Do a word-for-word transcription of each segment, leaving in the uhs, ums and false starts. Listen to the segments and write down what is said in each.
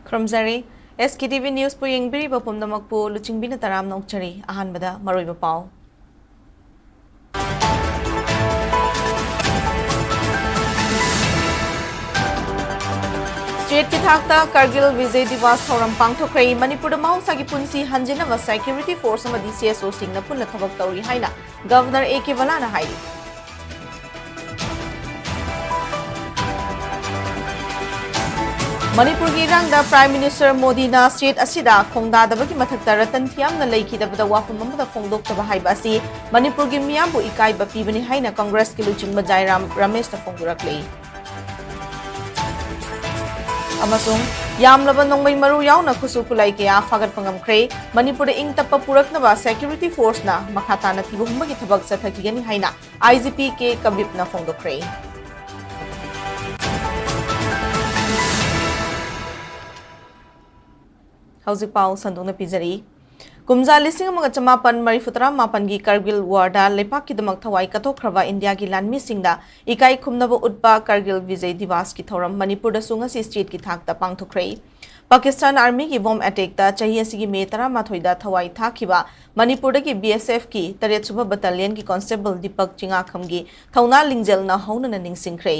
ꯈꯨꯔꯨꯝꯖꯔꯤ꯫ ꯑꯦꯁ ꯀꯦ T V ꯅ꯭ꯌꯨꯁꯄꯨ ꯌꯦꯡꯕꯤꯔꯤꯕ ꯄꯨꯝꯅꯃꯛꯄꯨ ꯂꯨꯆꯤꯡꯕꯤꯅ ꯇꯔꯥꯝꯅ ꯑꯣꯛꯆꯔꯤ꯫ ꯑꯍꯥꯟꯕꯗ ꯃꯔꯨꯑꯣꯏꯕ ꯄꯥꯎ꯫ ꯁ꯭ꯇꯦꯠꯀꯤ ꯊꯥꯛꯇ ꯀꯥꯔꯒꯤꯜ ꯕꯤꯖꯦ ꯗꯤꯋꯥꯁ ꯊꯧꯔꯝ ꯄꯥꯡꯊꯣꯛꯈ꯭ꯔꯦ꯫ ꯃꯅꯤꯄꯨꯔꯗ ꯃꯍꯧꯁꯥꯒꯤ ꯄꯨꯟꯁꯤ ꯍꯟꯖꯤꯟꯅꯕ ꯁꯦꯀ꯭ꯌꯨꯔꯤꯇꯤ ꯐꯣꯔꯁ ꯑꯃꯗꯤ ꯁꯤ ꯑꯦꯁ ꯑꯣꯁꯤꯡꯅ ꯄꯨꯟꯅ ꯊꯕꯛ ꯇꯧꯔꯤ ꯍꯥꯏꯅ ꯒꯚꯔꯅꯔ ꯑꯦ ꯀꯦ ꯕꯂꯥꯅ ꯍꯥꯏꯔꯤ꯫ ꯃꯅꯤꯄꯨꯔꯒꯤ ꯏꯔꯥꯡꯗ ꯄ꯭ꯔꯥꯏꯝ ꯃꯤꯅꯤꯁꯇꯔ ꯃꯣꯗꯤꯅ ꯁ꯭ꯇꯦꯠ ꯑꯁꯤꯗ ꯈꯣꯡꯗꯥꯗꯕꯒꯤ ꯃꯊꯛꯇ ꯔꯇꯟ ꯊꯤꯌꯥꯝꯅ ꯂꯩꯈꯤꯗꯕꯗ ꯋꯥꯐꯝ ꯑꯃꯗ ꯐꯣꯡꯗꯣꯛꯇꯕ ꯍꯥꯏꯕ ꯑꯁꯤ ꯃꯅꯤꯄꯨꯔꯒꯤ ꯃꯤꯌꯥꯝꯕꯨ ꯏꯀꯥꯏꯕ ꯄꯤꯕꯅꯤ ꯍꯥꯏꯅ ꯀꯪꯒ꯭ꯔꯦꯁꯀꯤ ꯂꯨꯆꯤꯡꯕ ꯖꯥꯏꯔꯥꯝ ꯔꯃꯦꯁꯅ ꯐꯣꯡꯗꯣꯔꯛꯂꯤ꯫ ꯑꯃꯁꯨꯡ ꯌꯥꯝꯂꯕ ꯅꯣꯡꯃꯩ ꯃꯔꯨ ꯌꯥꯎꯅ ꯈꯨꯠꯁꯨ ꯈꯨꯠꯂꯥꯏ ꯀꯌꯥ ꯐꯥꯒꯠꯄ ꯉꯝꯈ꯭ꯔꯦ꯫ ꯃꯅꯤꯄꯨꯔꯗ ꯏꯪ ꯇꯞꯄ ꯄꯨꯔꯛꯅꯕ ꯁꯦꯀ꯭ꯌꯨꯔꯤꯇꯤ ꯐꯣꯔꯁꯅ ꯃꯈꯥ ꯇꯥꯅ ꯊꯤꯕ ꯍꯨꯝꯕꯒꯤ ꯊꯕꯛ ꯆꯠꯊꯈꯤꯒꯅꯤ ꯍꯥꯏꯅ ꯑꯥꯏ ꯖꯤ ꯄꯤ ꯀꯦ ꯀꯕꯤꯞꯅ ꯐꯣꯡꯗꯣꯛꯈ꯭ꯔꯦ꯫ ꯍꯧꯖꯤꯛ ꯄꯥꯎ ꯁꯟꯗꯣꯛꯅ ꯄꯤꯖꯔꯤ꯫ ꯀꯨꯝꯖꯥ ꯂꯤꯁꯤꯡ ꯑꯃꯒ ꯆꯃꯥꯄꯟ ꯃꯔꯤꯐꯨ ꯇꯔꯥ ꯃꯥꯄꯟꯒꯤ ꯀꯥꯔꯒꯤꯜ ꯋꯥꯔꯗ ꯂꯩꯄꯥꯛꯀꯤꯗꯃꯛ ꯊꯋꯥꯏ ꯀꯠꯊꯣꯛꯈ꯭ꯔꯕ ꯏꯟꯗꯤꯌꯥꯒꯤ ꯂꯥꯟꯃꯤꯁꯤꯡꯗ ꯏꯀꯥꯏ ꯈꯨꯝꯅꯕ ꯎꯠꯄ ꯀꯥꯔꯒꯤꯜ ꯕꯤꯖꯩ ꯗꯤꯋꯥꯁꯀꯤ ꯊꯧꯔꯝ ꯃꯅꯤꯄꯨꯔꯗꯁꯨ ꯉꯁꯤ ꯁ꯭ꯇꯦꯠꯀꯤ ꯊꯥꯛꯇ ꯄꯥꯡꯊꯣꯛꯈ꯭ꯔꯦ꯫ ꯄꯥꯀꯤꯁꯇꯥꯟ ꯑꯥꯔꯃꯤꯒꯤ ꯕꯣꯝ ꯑꯦꯇꯦꯛꯇ ꯆꯍꯤ ꯑꯁꯤꯒꯤ ꯃꯦ ꯇꯔꯥꯃꯥꯊꯣꯏꯗ ꯊꯋꯥꯏ ꯊꯥꯈꯤꯕ ꯃꯅꯤꯄꯨꯔꯗꯒꯤ ꯕꯤ ꯑꯦꯁ ꯑꯦꯐꯀꯤ ꯇꯔꯦꯠ ꯁꯨꯕ ꯕꯠꯇꯥꯂꯤꯌꯟꯒꯤ ꯀꯣꯟꯁꯇꯦꯕꯜ ꯗꯤꯄꯛ ꯆꯤꯉꯥꯈꯝꯒꯤ ꯊꯧꯅꯥ ꯂꯤꯡꯖꯦꯜꯅ ꯍꯧꯅꯅ ꯅꯤꯡꯁꯤꯡꯈ꯭ꯔꯦ꯫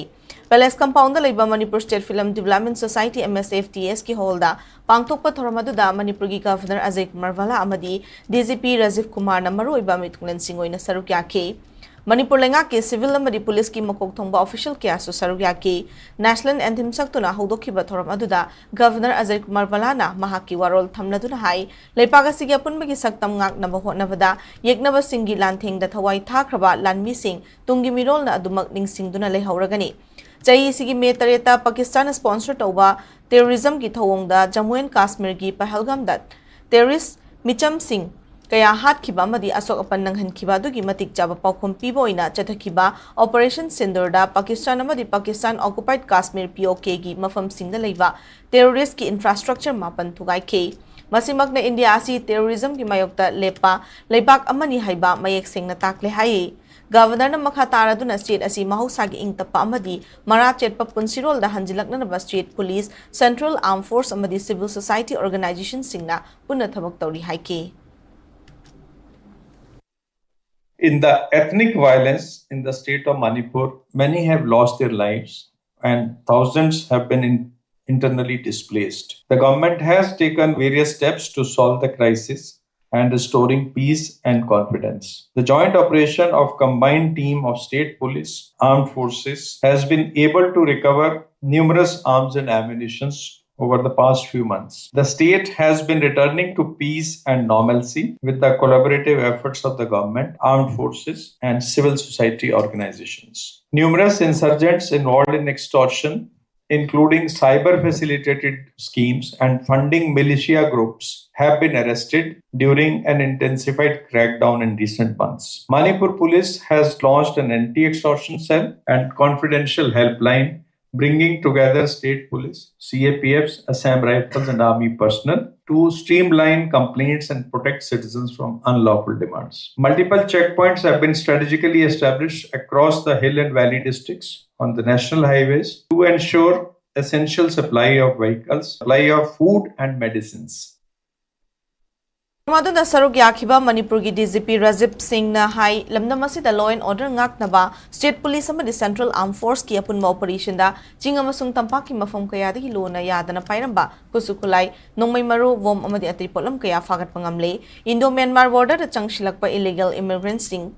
ꯄꯦꯂꯦꯁ ꯀꯝꯄꯥꯎꯟꯗ ꯂꯩꯕ Manipur state film development society, M S F T ꯑꯦꯁꯀꯤ ꯍꯣꯜꯗ ꯄꯥꯡꯊꯣꯛꯄ ꯊꯧꯔꯝ ꯑꯗꯨꯗ ꯃꯅꯤꯄꯨꯔꯒꯤ ꯒꯚꯔꯅꯔ ꯑꯖꯌ ꯀꯨꯃꯥꯔ ꯚꯥꯂꯥ ꯑꯃꯗꯤ ꯗꯤ ꯖꯤ ꯄꯤ ꯔꯥꯖꯤꯕ ꯀꯨꯃꯥꯔꯅ ꯃꯔꯨꯑꯣꯏꯕ ꯃꯤꯊꯨꯡꯂꯦꯟꯁꯤꯡ ꯑꯣꯏꯅ ꯁꯔꯨꯛ ꯌꯥꯈꯤ꯫ ꯃꯅꯤꯄꯨꯔ ꯂꯩꯉꯥꯛꯀꯤ ꯁꯤꯚꯤꯜ ꯑꯃꯗꯤ ꯄꯨꯂꯤꯁꯀꯤ ꯃꯀꯣꯛ ꯊꯣꯡꯕ ꯑꯣꯐꯤꯁꯤꯌꯦꯜ ꯀꯌꯥꯁꯨ ꯁꯔꯨꯛ ꯌꯥꯈꯤ꯫ ꯅꯦꯁꯅꯦꯜ ꯑꯦꯟꯊꯦꯝ ꯁꯛꯇꯨꯅ ꯍꯧꯗꯣꯛꯈꯤꯕ ꯊꯧꯔꯝ ꯑꯗꯨꯗ ꯒꯚꯔꯅꯔ ꯑꯖꯌ ꯀꯨꯃꯥꯔ ꯚꯥꯂꯥꯅ ꯃꯍꯥꯛꯀꯤ ꯋꯥꯔꯣꯜ ꯊꯝꯂꯗꯨꯅ ꯍꯥꯏ, ꯂꯩꯄꯥꯛ ꯑꯁꯤꯒꯤ ꯑꯄꯨꯟꯕꯒꯤ ꯁꯛꯇꯝ ꯉꯥꯛꯅꯕ ꯍꯣꯠꯅꯕꯗ ꯌꯦꯛꯅꯕꯁꯤꯡꯒꯤ ꯂꯥꯟꯊꯦꯡꯗ ꯊꯋꯥꯏ ꯊꯥꯈ꯭ꯔꯕ ꯂꯥꯟꯃꯤꯁꯤꯡ ꯇꯨꯡꯒꯤ ꯃꯤꯔꯣꯜꯅ ꯑꯗꯨꯃꯛ ꯅꯤꯡꯁꯤꯡꯗꯨꯅ ꯂꯩꯍꯧꯔꯒꯅꯤ꯫ ꯆꯍꯤ ꯑꯁꯤꯒꯤ ꯃꯦ ꯇꯔꯦꯠꯇ ꯄꯥꯀꯤꯁꯇꯥꯟꯅ ꯁ꯭ꯄꯣꯟꯁꯔ ꯇꯧꯕ ꯇꯦꯔꯣꯔꯤꯖꯝꯒꯤ ꯊꯧꯑꯣꯡꯗ ꯖꯝꯃꯨ ꯑꯦꯟ ꯀꯥꯁꯃꯤꯔꯒꯤ ꯄꯍꯜꯒꯥꯝꯗ ꯇꯦꯔꯣꯔꯤꯁ ꯃꯤꯆꯝꯁꯤꯡ ꯀꯌꯥ ꯍꯥꯠꯈꯤꯕ ꯑꯃꯗꯤ ꯑꯁꯣꯛ ꯑꯄꯟ ꯅꯪꯍꯟꯈꯤꯕ ꯑꯗꯨꯒꯤ ꯃꯇꯤꯛ ꯆꯥꯕ ꯄꯥꯎꯈꯨꯝ ꯄꯤꯕ ꯑꯣꯏꯅ ꯆꯠꯊꯈꯤꯕ ꯑꯣꯄꯔꯦꯁꯟ ꯁꯤꯟꯗꯨꯔꯗ ꯄꯥꯀꯤꯁꯇꯥꯟ ꯑꯃꯗꯤ ꯄꯥꯀꯤꯁꯇꯥꯟ ꯑꯣꯀꯨꯄꯥꯏꯗ ꯀꯥꯁꯃꯤꯔ, ꯄꯤ ꯑꯣ ꯀꯦꯒꯤ ꯃꯐꯝꯁꯤꯡꯗ ꯂꯩꯕ ꯇꯦꯔꯣꯔꯤꯁ꯭ꯠꯀꯤ ꯏꯟꯐ꯭ꯔꯥꯁ꯭ꯇ꯭ꯔꯛꯆꯔ ꯃꯥꯄꯟ ꯊꯨꯒꯥꯏꯈꯤ꯫ ꯃꯁꯤꯃꯛꯅ ꯏꯟꯗꯤꯌꯥ ꯑꯁꯤ ꯇꯦꯔꯣꯔꯤꯖꯝꯒꯤ ꯃꯥꯌꯣꯛꯇ ꯂꯦꯞꯄ ꯂꯩꯕꯥꯛ ꯑꯃꯅꯤ ꯍꯥꯏꯕ ꯃꯌꯦꯛ ꯁꯦꯡꯅ ꯇꯥꯛꯂꯦ ꯍꯥꯏ꯫ ꯒꯕꯔꯅꯔꯅ ꯃꯈꯥ ꯇꯥꯔꯗꯨꯅ ꯁ꯭ꯇꯦꯠ ꯑꯁꯤ ꯃꯍꯧꯁꯥꯒꯤ ꯏꯪ ꯇꯞꯄ ꯑꯃꯗꯤ ꯃꯔꯥ ꯆꯦꯠꯄ ꯄꯨꯟꯁꯤꯔꯣꯜꯗ ꯍꯟꯖꯤꯜꯂꯛꯅꯅꯕ ꯁ꯭ꯇꯦꯠ ꯄꯨꯂꯤꯁ, ꯁꯦꯟꯇ꯭ꯔꯦꯜ ꯑꯥꯔꯝ ꯐꯣꯔꯁ ꯑꯃꯗꯤ ꯁꯤꯚꯤꯜ ꯁꯣꯁꯥꯏꯇꯤ ꯑꯣꯔꯒꯅꯥꯏꯖꯦꯁꯟꯁꯤꯡꯅ ꯄꯨꯟꯅ ꯊꯕꯛ ꯇꯧꯔꯤ ꯍꯥꯏꯈꯤ꯫ In the ethnic violence in the state of Manipur, many have lost their lives and thousands have been in- internally displaced. The government has taken various steps to solve the crisis and restoring peace and confidence. The joint operation of combined team of state police, armed forces has been able to recover numerous arms and ammunitions over the past few months. The state has been returning to peace and normalcy with the collaborative efforts of the government, armed forces, and civil society organizations. Numerous insurgents involved in extortion, including cyber facilitated schemes and funding militia groups, have been arrested during an intensified crackdown in recent months. Manipur Police has launched an anti extortion cell and confidential helpline bringing together state police, C A P Fs, Assam Rifles, and army personnel to streamline complaints and protect citizens from unlawful demands. Multiple checkpoints have been strategically established across the hill and valley districts on the national highways to ensure essential supply of vehicles, supply of food and medicines. ꯃꯗꯨꯅ ꯁꯔꯨꯛ ꯌꯥꯈꯤꯕ ꯃꯅꯤꯄꯨꯔꯒꯤ D G P Rajiv ꯁꯤꯡꯅ ꯍꯥꯏ, ꯂꯝꯗꯝ ꯑꯁꯤꯗ law and order ꯉꯥꯛꯅꯕ state police ꯑꯃꯗꯤ central armed ꯐꯣꯔꯁꯀꯤ ꯑꯄꯨꯟꯕ ꯑꯣꯄꯔꯦꯁꯟꯗ ꯆꯤꯡ ꯑꯃꯁꯨꯡ ꯇꯝꯄꯥꯛꯀꯤ ꯃꯐꯝ ꯀꯌꯥꯗꯒꯤ ꯂꯣꯟꯅ ꯌꯥꯗꯅ ꯄꯥꯏꯔꯝꯕ ꯈꯨꯠꯁꯨ ꯈꯨꯠꯂꯥꯏ, ꯅꯣꯡꯃꯩ ꯃꯔꯨ, ꯕꯣꯝ ꯑꯃꯗꯤ ꯑꯇꯩ ꯄꯣꯠꯂꯝ ꯀꯌꯥ ꯐꯥꯒꯠꯄ ꯉꯝꯂꯦ꯫ ꯏꯟꯗꯣ ꯃ꯭ꯌꯥꯟꯃꯥꯔ ꯕꯣꯔꯗꯔꯗ ꯆꯪꯁꯤꯜꯂꯛꯄ ꯏꯂꯤꯒꯦꯜ ꯏꯃꯤꯒ꯭ꯔꯦꯟꯠꯁꯤꯡ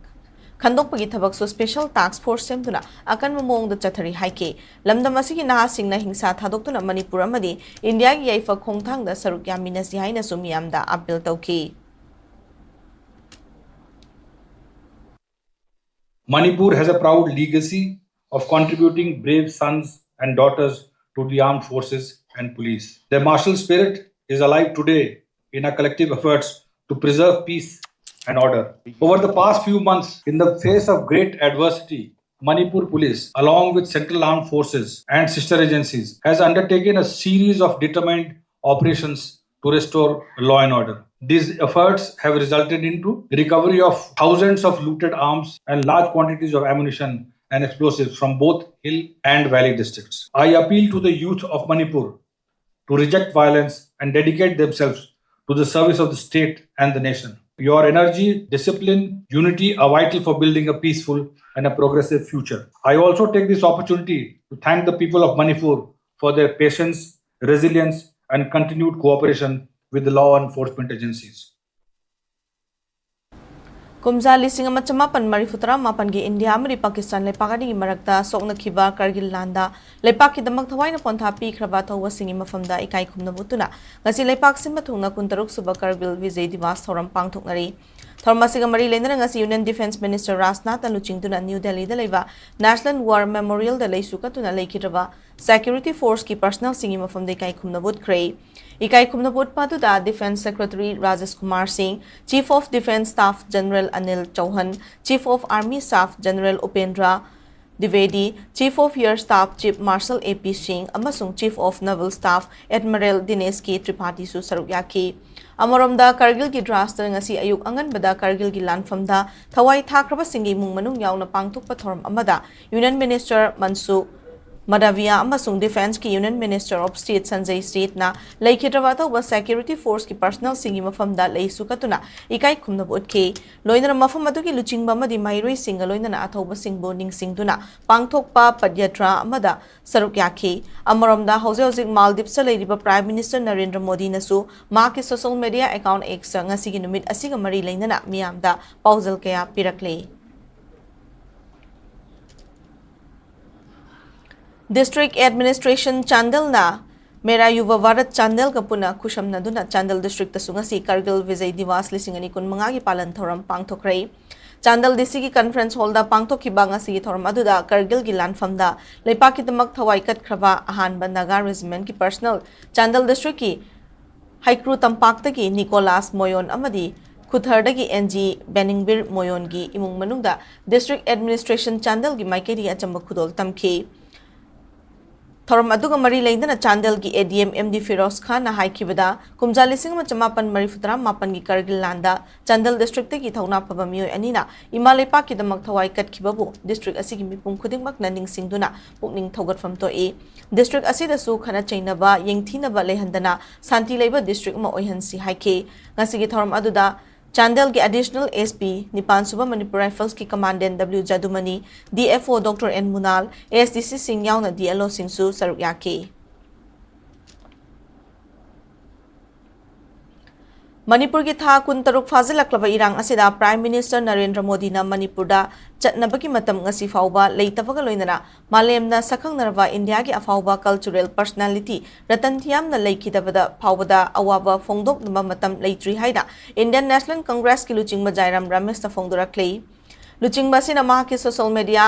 ꯈꯟꯗꯣꯛꯄꯒꯤ ꯊꯕꯛꯁꯨ ꯁ꯭ꯄꯦꯁꯦꯜ ꯇꯥꯛꯁ ꯐꯣꯔꯁ ꯁꯦꯝꯗꯨꯅ ꯑꯀꯟꯕ ꯃꯑꯣꯡꯗ ꯆꯠꯊꯔꯤ ꯍꯥꯏꯈꯤ꯫ ꯂꯝꯗꯝ ꯑꯁꯤꯒꯤ ꯅꯍꯥꯁꯤꯡꯅ ꯍꯤꯡꯁꯥ ꯊꯥꯗꯣꯛꯇꯨꯅ ꯃꯅꯤꯄꯨꯔ ꯑꯃꯗꯤ ꯏꯟꯗꯤꯌꯥꯒꯤ ꯌꯥꯏꯐ ꯈꯣꯡꯊꯥꯡꯗ ꯁꯔꯨꯛ ꯌꯥꯃꯤꯟꯅꯁꯤ ꯍꯥꯏꯅꯁꯨ ꯃꯤꯌꯥꯝꯗ ꯑꯥꯄꯤꯜ ꯇꯧꯈꯤ꯫ Manipur has a proud legacy of contributing brave sons and daughters to the armed forces and police. Their martial spirit is alive today in our collective efforts to preserve peace and order. Over the past few months, in the face of great adversity, Manipur Police, along with Central Armed Forces and sister agencies, has undertaken a series of determined operations to restore law and order. These efforts have resulted into recovery of thousands of looted arms and large quantities of ammunition and explosives from both hill and valley districts. I appeal to the youth of Manipur to reject violence and dedicate themselves to the service of the state and the nation. Your energy, discipline, unity are vital for building a peaceful and a progressive future. I also take this opportunity to thank the people of Manipur for their patience, resilience, and continued cooperation with the law enforcement agencies. ꯀꯨꯝꯖꯥ ꯂꯤꯁꯤꯡ ꯑꯃ ꯆꯃꯥꯄꯟ ꯃꯔꯤꯐꯨ ꯇꯔꯥ ꯃꯥꯄꯟꯒꯤ India ꯑꯃꯗꯤ ꯄꯥꯀꯤꯁꯇꯥꯟ ꯂꯩꯄꯥꯛ ꯑꯅꯤꯒꯤ ꯃꯔꯛꯇ ꯁꯣꯛꯅꯈꯤꯕ ꯀꯥꯔꯒꯤꯜ ꯂꯥꯟꯗ ꯂꯩꯄꯥꯛꯀꯤꯗꯃꯛ ꯊꯋꯥꯏꯅ ꯄꯣꯟꯊꯥ ꯄꯤꯈ꯭ꯔꯕ ꯑꯊꯧꯕꯁꯤꯡꯒꯤ ꯃꯐꯝꯗ ꯏꯀꯥꯏ ꯈꯨꯝꯅꯕ ꯎꯠꯇꯨꯅ ꯉꯁꯤ ꯂꯩꯄꯥꯛ ꯁꯤꯟꯕ ꯊꯨꯡꯅ ꯀꯨꯟꯇꯔꯨꯛ ꯁꯨꯕ ꯀꯥꯔꯒꯤꯜ ꯕꯤꯖꯌ ꯗꯤꯋꯥꯁ ꯊꯧꯔꯝ ꯄꯥꯡꯊꯣꯛꯅꯔꯤ꯫ ꯊꯧꯔꯝ ꯑꯁꯤꯒ ꯃꯔꯤ ꯂꯩꯅꯅ ꯉꯁꯤ Union Defence Minister ꯔꯥꯖꯅꯥꯊꯅ ꯂꯨꯆꯤꯡꯗꯨꯅ ꯅ꯭ꯌꯨ ꯗꯦꯜꯂꯤꯗ ꯂꯩꯕ National War Memorial ꯗ ꯂꯩꯁꯨ ꯀꯠꯇꯨꯅ ꯂꯩꯈꯤꯗ꯭ꯔꯕ security force ꯀꯤ personnel ꯁꯤꯡꯒꯤ ꯃꯐꯝꯗ ꯏꯀꯥꯏ ꯈꯨꯝꯅꯕ ꯎꯠꯈ꯭ꯔꯦ꯫ ꯏꯀꯥꯏ ꯈꯨꯝꯅꯕ ꯎꯠꯄ ꯑꯗꯨꯗ Defence Secretary ꯔꯥꯖꯦꯁ ꯀꯨꯃꯥꯔ ꯁꯤꯡ, Chief of Defence Staff General Anil ꯆꯧꯍꯟ, Chief of Army Staff General Upendra ꯗ꯭ꯋꯤꯕꯦꯗꯤ, Chief of Air Staff Chief Marshal A P ꯁꯤꯡ ꯑꯃꯁꯨꯡ Chief of Naval Staff Admiral ꯗꯤꯅꯦꯁ ꯀꯦ ꯇ꯭ꯔꯤꯄꯥꯊꯤꯁꯨ ꯁꯔꯨꯛ ꯌꯥꯈꯤ꯫ ꯑꯃꯔꯣꯝꯗ, ꯀꯥꯔꯒꯤꯜꯒꯤ ꯗ꯭ꯔꯥꯁꯇ ꯉꯁꯤ ꯑꯌꯨꯛ ꯑꯉꯟꯕꯗ ꯀꯥꯔꯒꯤꯜꯒꯤ ꯂꯥꯟꯐꯝꯗ ꯊꯋꯥꯏ ꯊꯥꯈ꯭ꯔꯕꯁꯤꯡꯒꯤ ꯏꯃꯨꯡ ꯃꯅꯨꯡ ꯌꯥꯎꯅ ꯄꯥꯡꯊꯣꯛꯄ ꯊꯧꯔꯝ ꯑꯃꯗ Union Minister ꯃꯟꯁꯨꯈ ꯃꯗꯥꯚꯤꯌꯥ ꯑꯃꯁꯨꯡ Defence ꯀꯤ Union Minister of State Sanjay ꯁꯦꯊꯅ ꯂꯩꯈꯤꯗ꯭ꯔꯕ ꯑꯊꯧꯕ security force ꯀꯤ personnel ꯁꯤꯡꯒꯤ ꯃꯐꯝꯗ ꯂꯩꯁꯨ ꯀꯠꯇꯨꯅ ꯏꯀꯥꯏ ꯈꯨꯝꯅꯕ ꯎꯠꯈꯤ꯫ ꯂꯣꯏꯅꯅ ꯃꯐꯝ ꯑꯗꯨꯒꯤ ꯂꯨꯆꯤꯡꯕ ꯑꯃꯗꯤ ꯃꯍꯩꯔꯣꯏꯁꯤꯡꯒ ꯂꯣꯏꯅꯅ ꯑꯊꯧꯕꯁꯤꯡꯕꯨ ꯅꯤꯡꯁꯤꯡꯗꯨꯅ ꯄꯥꯡꯊꯣꯛꯄ ꯄꯗꯌꯥꯇ꯭ꯔꯥ ꯑꯃꯗ ꯁꯔꯨꯛ ꯌꯥꯈꯤ꯫ ꯑꯃꯔꯣꯝꯗ, ꯍꯧꯖꯤꯛ ꯍꯧꯖꯤꯛ ꯃꯥꯜꯗꯤꯞꯁꯇ ꯂꯩꯔꯤꯕ Prime Minister ꯅꯔꯦꯟꯗ꯭ꯔ ꯃꯣꯗꯤꯅꯁꯨ ꯃꯍꯥꯛꯀꯤ social media account X ꯇ ꯉꯁꯤꯒꯤ ꯅꯨꯃꯤꯠ ꯑꯁꯤꯒ ꯃꯔꯤ ꯂꯩꯅꯅ ꯃꯤꯌꯥꯝꯗ ꯄꯥꯎꯖꯦꯜ ꯀꯌꯥ ꯄꯤꯔꯛꯂꯤ꯫ District Administration ꯆꯥꯟꯗꯦꯜꯅ ꯃꯦꯔꯥ ꯌꯨꯚ ꯚꯥꯔꯠ ꯆꯥꯟꯗꯦꯜꯒ ꯄꯨꯟꯅ ꯈꯨꯠꯁꯝꯅꯗꯨꯅ ꯆꯥꯟꯗꯦꯜ district ꯇꯁꯨ ꯉꯁꯤ ꯀꯥꯔꯒꯤꯜ ꯕꯤꯖꯌ ꯗꯤꯋꯥꯁ ꯂꯤꯁꯤꯡ ꯑꯅꯤ ꯀꯨꯟꯃꯉꯥꯒꯤ ꯄꯥꯂꯟ ꯊꯧꯔꯝ ꯄꯥꯡꯊꯣꯛꯈ꯭ꯔꯦ꯫ ꯆꯥꯟꯗꯦꯜ D C ꯒꯤ conference hall ꯗ ꯄꯥꯡꯊꯣꯛꯈꯤꯕ ꯉꯁꯤꯒꯤ ꯊꯧꯔꯝ ꯑꯗꯨꯗ ꯀꯥꯔꯒꯤꯜꯒꯤ ꯂꯥꯟꯐꯝꯗ ꯂꯩꯄꯥꯛꯀꯤꯗꯃꯛ ꯊꯋꯥꯏ ꯀꯠꯈ꯭ꯔꯕ ꯑꯍꯥꯟꯕ ꯅꯥꯒꯥ regiment ꯀꯤ personnel ꯆꯥꯟꯗꯦꯜ district ꯀꯤ ꯍꯩꯀ꯭ꯔꯨ ꯇꯝꯄꯥꯛꯇꯒꯤ ꯅꯤꯀꯣꯂꯥꯁ ꯃꯣꯌꯣꯟ ꯑꯃꯗꯤ ꯈꯨꯊꯔꯗꯒꯤ N G ꯕꯦꯅꯤꯡꯕꯤꯔ ꯃꯣꯌꯣꯟꯒꯤ ꯏꯃꯨꯡ ꯃꯅꯨꯡꯗ District Administration ꯆꯥꯟꯗꯦꯜꯒꯤ ꯃꯥꯏꯀꯩꯗꯒꯤ ꯑꯆꯝꯕ ꯈꯨꯗꯣꯜ ꯇꯝꯈꯤ꯫ ꯊꯧꯔꯝ ꯑꯗꯨꯒ ꯃꯔꯤ ꯂꯩꯅꯅ ꯆꯥꯟꯗꯦꯜꯒꯤ ꯑꯦ D M M D Firoz ꯈꯥꯟꯅ ꯍꯥꯏꯈꯤꯕꯗ, ꯀꯨꯝꯖꯥ ꯂꯤꯁꯤꯡ ꯑꯃ ꯆꯃꯥꯄꯟ ꯃꯔꯤꯐꯨ ꯇꯔꯥ ꯃꯥꯄꯟꯒꯤ ꯀꯥꯔꯒꯤꯜ ꯂꯥꯟꯗ ꯆꯥꯟꯗꯦꯜ ꯗꯤꯁꯇ꯭ꯔꯤꯛꯇꯒꯤ ꯊꯧꯅꯥ ꯐꯕ ꯃꯤꯑꯣꯏ ꯑꯅꯤꯅ ꯏꯃꯥ ꯂꯩꯄꯥꯛꯀꯤꯗꯃꯛ ꯊꯋꯥꯏ ꯀꯠꯈꯤꯕꯕꯨ ꯗꯤꯁꯇ꯭ꯔꯤꯛ ꯑꯁꯤꯒꯤ ꯃꯤꯄꯨꯝ ꯈꯨꯗꯤꯡꯃꯛꯅ ꯅꯤꯡꯁꯤꯡꯗꯨꯅ ꯄꯨꯛꯅꯤꯡ ꯊꯧꯒꯠꯐꯝ ꯊꯣꯛꯏ꯫ ꯗꯤꯁꯇ꯭ꯔꯤꯛ ꯑꯁꯤꯗꯁꯨ ꯈꯠꯅ ꯆꯩꯅꯕ, ꯌꯦꯡꯊꯤꯅꯕ ꯂꯩꯍꯟꯗꯅ ꯁꯥꯟꯇꯤ ꯂꯩꯕ ꯗꯤꯁꯇ꯭ꯔꯤꯛ ꯑꯃ ꯑꯣꯏꯍꯟꯁꯤ ꯍꯥꯏꯈꯤ꯫ ꯉꯁꯤꯒꯤ ꯊꯧꯔꯝ ꯑꯗꯨꯗ ꯆꯥꯟꯗꯦꯜꯒꯤ ꯑꯦꯗꯤꯁꯅꯦꯜ ꯑꯦꯁ ꯄꯤ, ꯅꯤꯄꯥꯟ ꯁꯨꯕ ꯃꯅꯤꯄꯨꯔ ꯔꯥꯏꯐꯜꯁꯀꯤ commandant W Jadumani, D F O doctor N Munal, A S D ꯁꯤꯁꯤꯡ ꯌꯥꯎꯅ ꯗꯤ ꯑꯦꯜ ꯑꯣꯁꯤꯡꯁꯨ ꯁꯔꯨꯛ ꯌꯥꯈꯤ꯫ ꯃꯅꯤꯄꯨꯔꯒꯤ ꯊꯥ ꯀꯨꯟꯇꯔꯨꯛ ꯐꯥꯖꯤꯜꯂꯛꯂꯕ ꯏꯔꯥꯡ ꯑꯁꯤꯗ ꯄ꯭ꯔꯥꯏꯝ ꯃꯤꯅꯤꯁꯇꯔ ꯅꯔꯦꯟꯗ꯭ꯔ ꯃꯣꯗꯤꯅ ꯃꯅꯤꯄꯨꯔꯗ ꯆꯠꯅꯕꯒꯤ ꯃꯇꯝ ꯉꯁꯤ ꯐꯥꯎꯕ ꯂꯩꯇꯕꯒ ꯂꯣꯏꯅꯅ ꯃꯥꯂꯦꯝꯅ ꯁꯛꯈꯪꯅꯔꯕ ꯏꯟꯗꯤꯌꯥꯒꯤ ꯑꯐꯥꯎꯕ ꯀꯜꯆꯔꯦꯜ ꯄꯔꯁꯅꯥꯂꯤꯇꯤ ꯔꯇꯟ ꯊꯤꯌꯥꯝꯅ ꯂꯩꯈꯤꯗꯕꯗ ꯐꯥꯎꯕꯗ ꯑꯋꯥꯕ ꯐꯣꯡꯗꯣꯛꯅꯕ ꯃꯇꯝ ꯂꯩꯇ꯭ꯔꯤ ꯍꯥꯏꯅ ꯏꯟꯗꯤꯌꯟ ꯅꯦꯁꯅꯦꯜ ꯀꯪꯒ꯭ꯔꯦꯁꯀꯤ ꯂꯨꯆꯤꯡꯕ ꯖꯥꯏꯔꯥꯝ ꯔꯃꯦꯁꯅ ꯐꯣꯡꯗꯣꯔꯛꯂꯤ꯫ ꯂꯨꯆꯤꯡꯕ ꯑꯁꯤꯅ ꯃꯍꯥꯛꯀꯤ ꯁꯣꯁꯤꯌꯦꯜ ꯃꯤꯗꯤꯌꯥ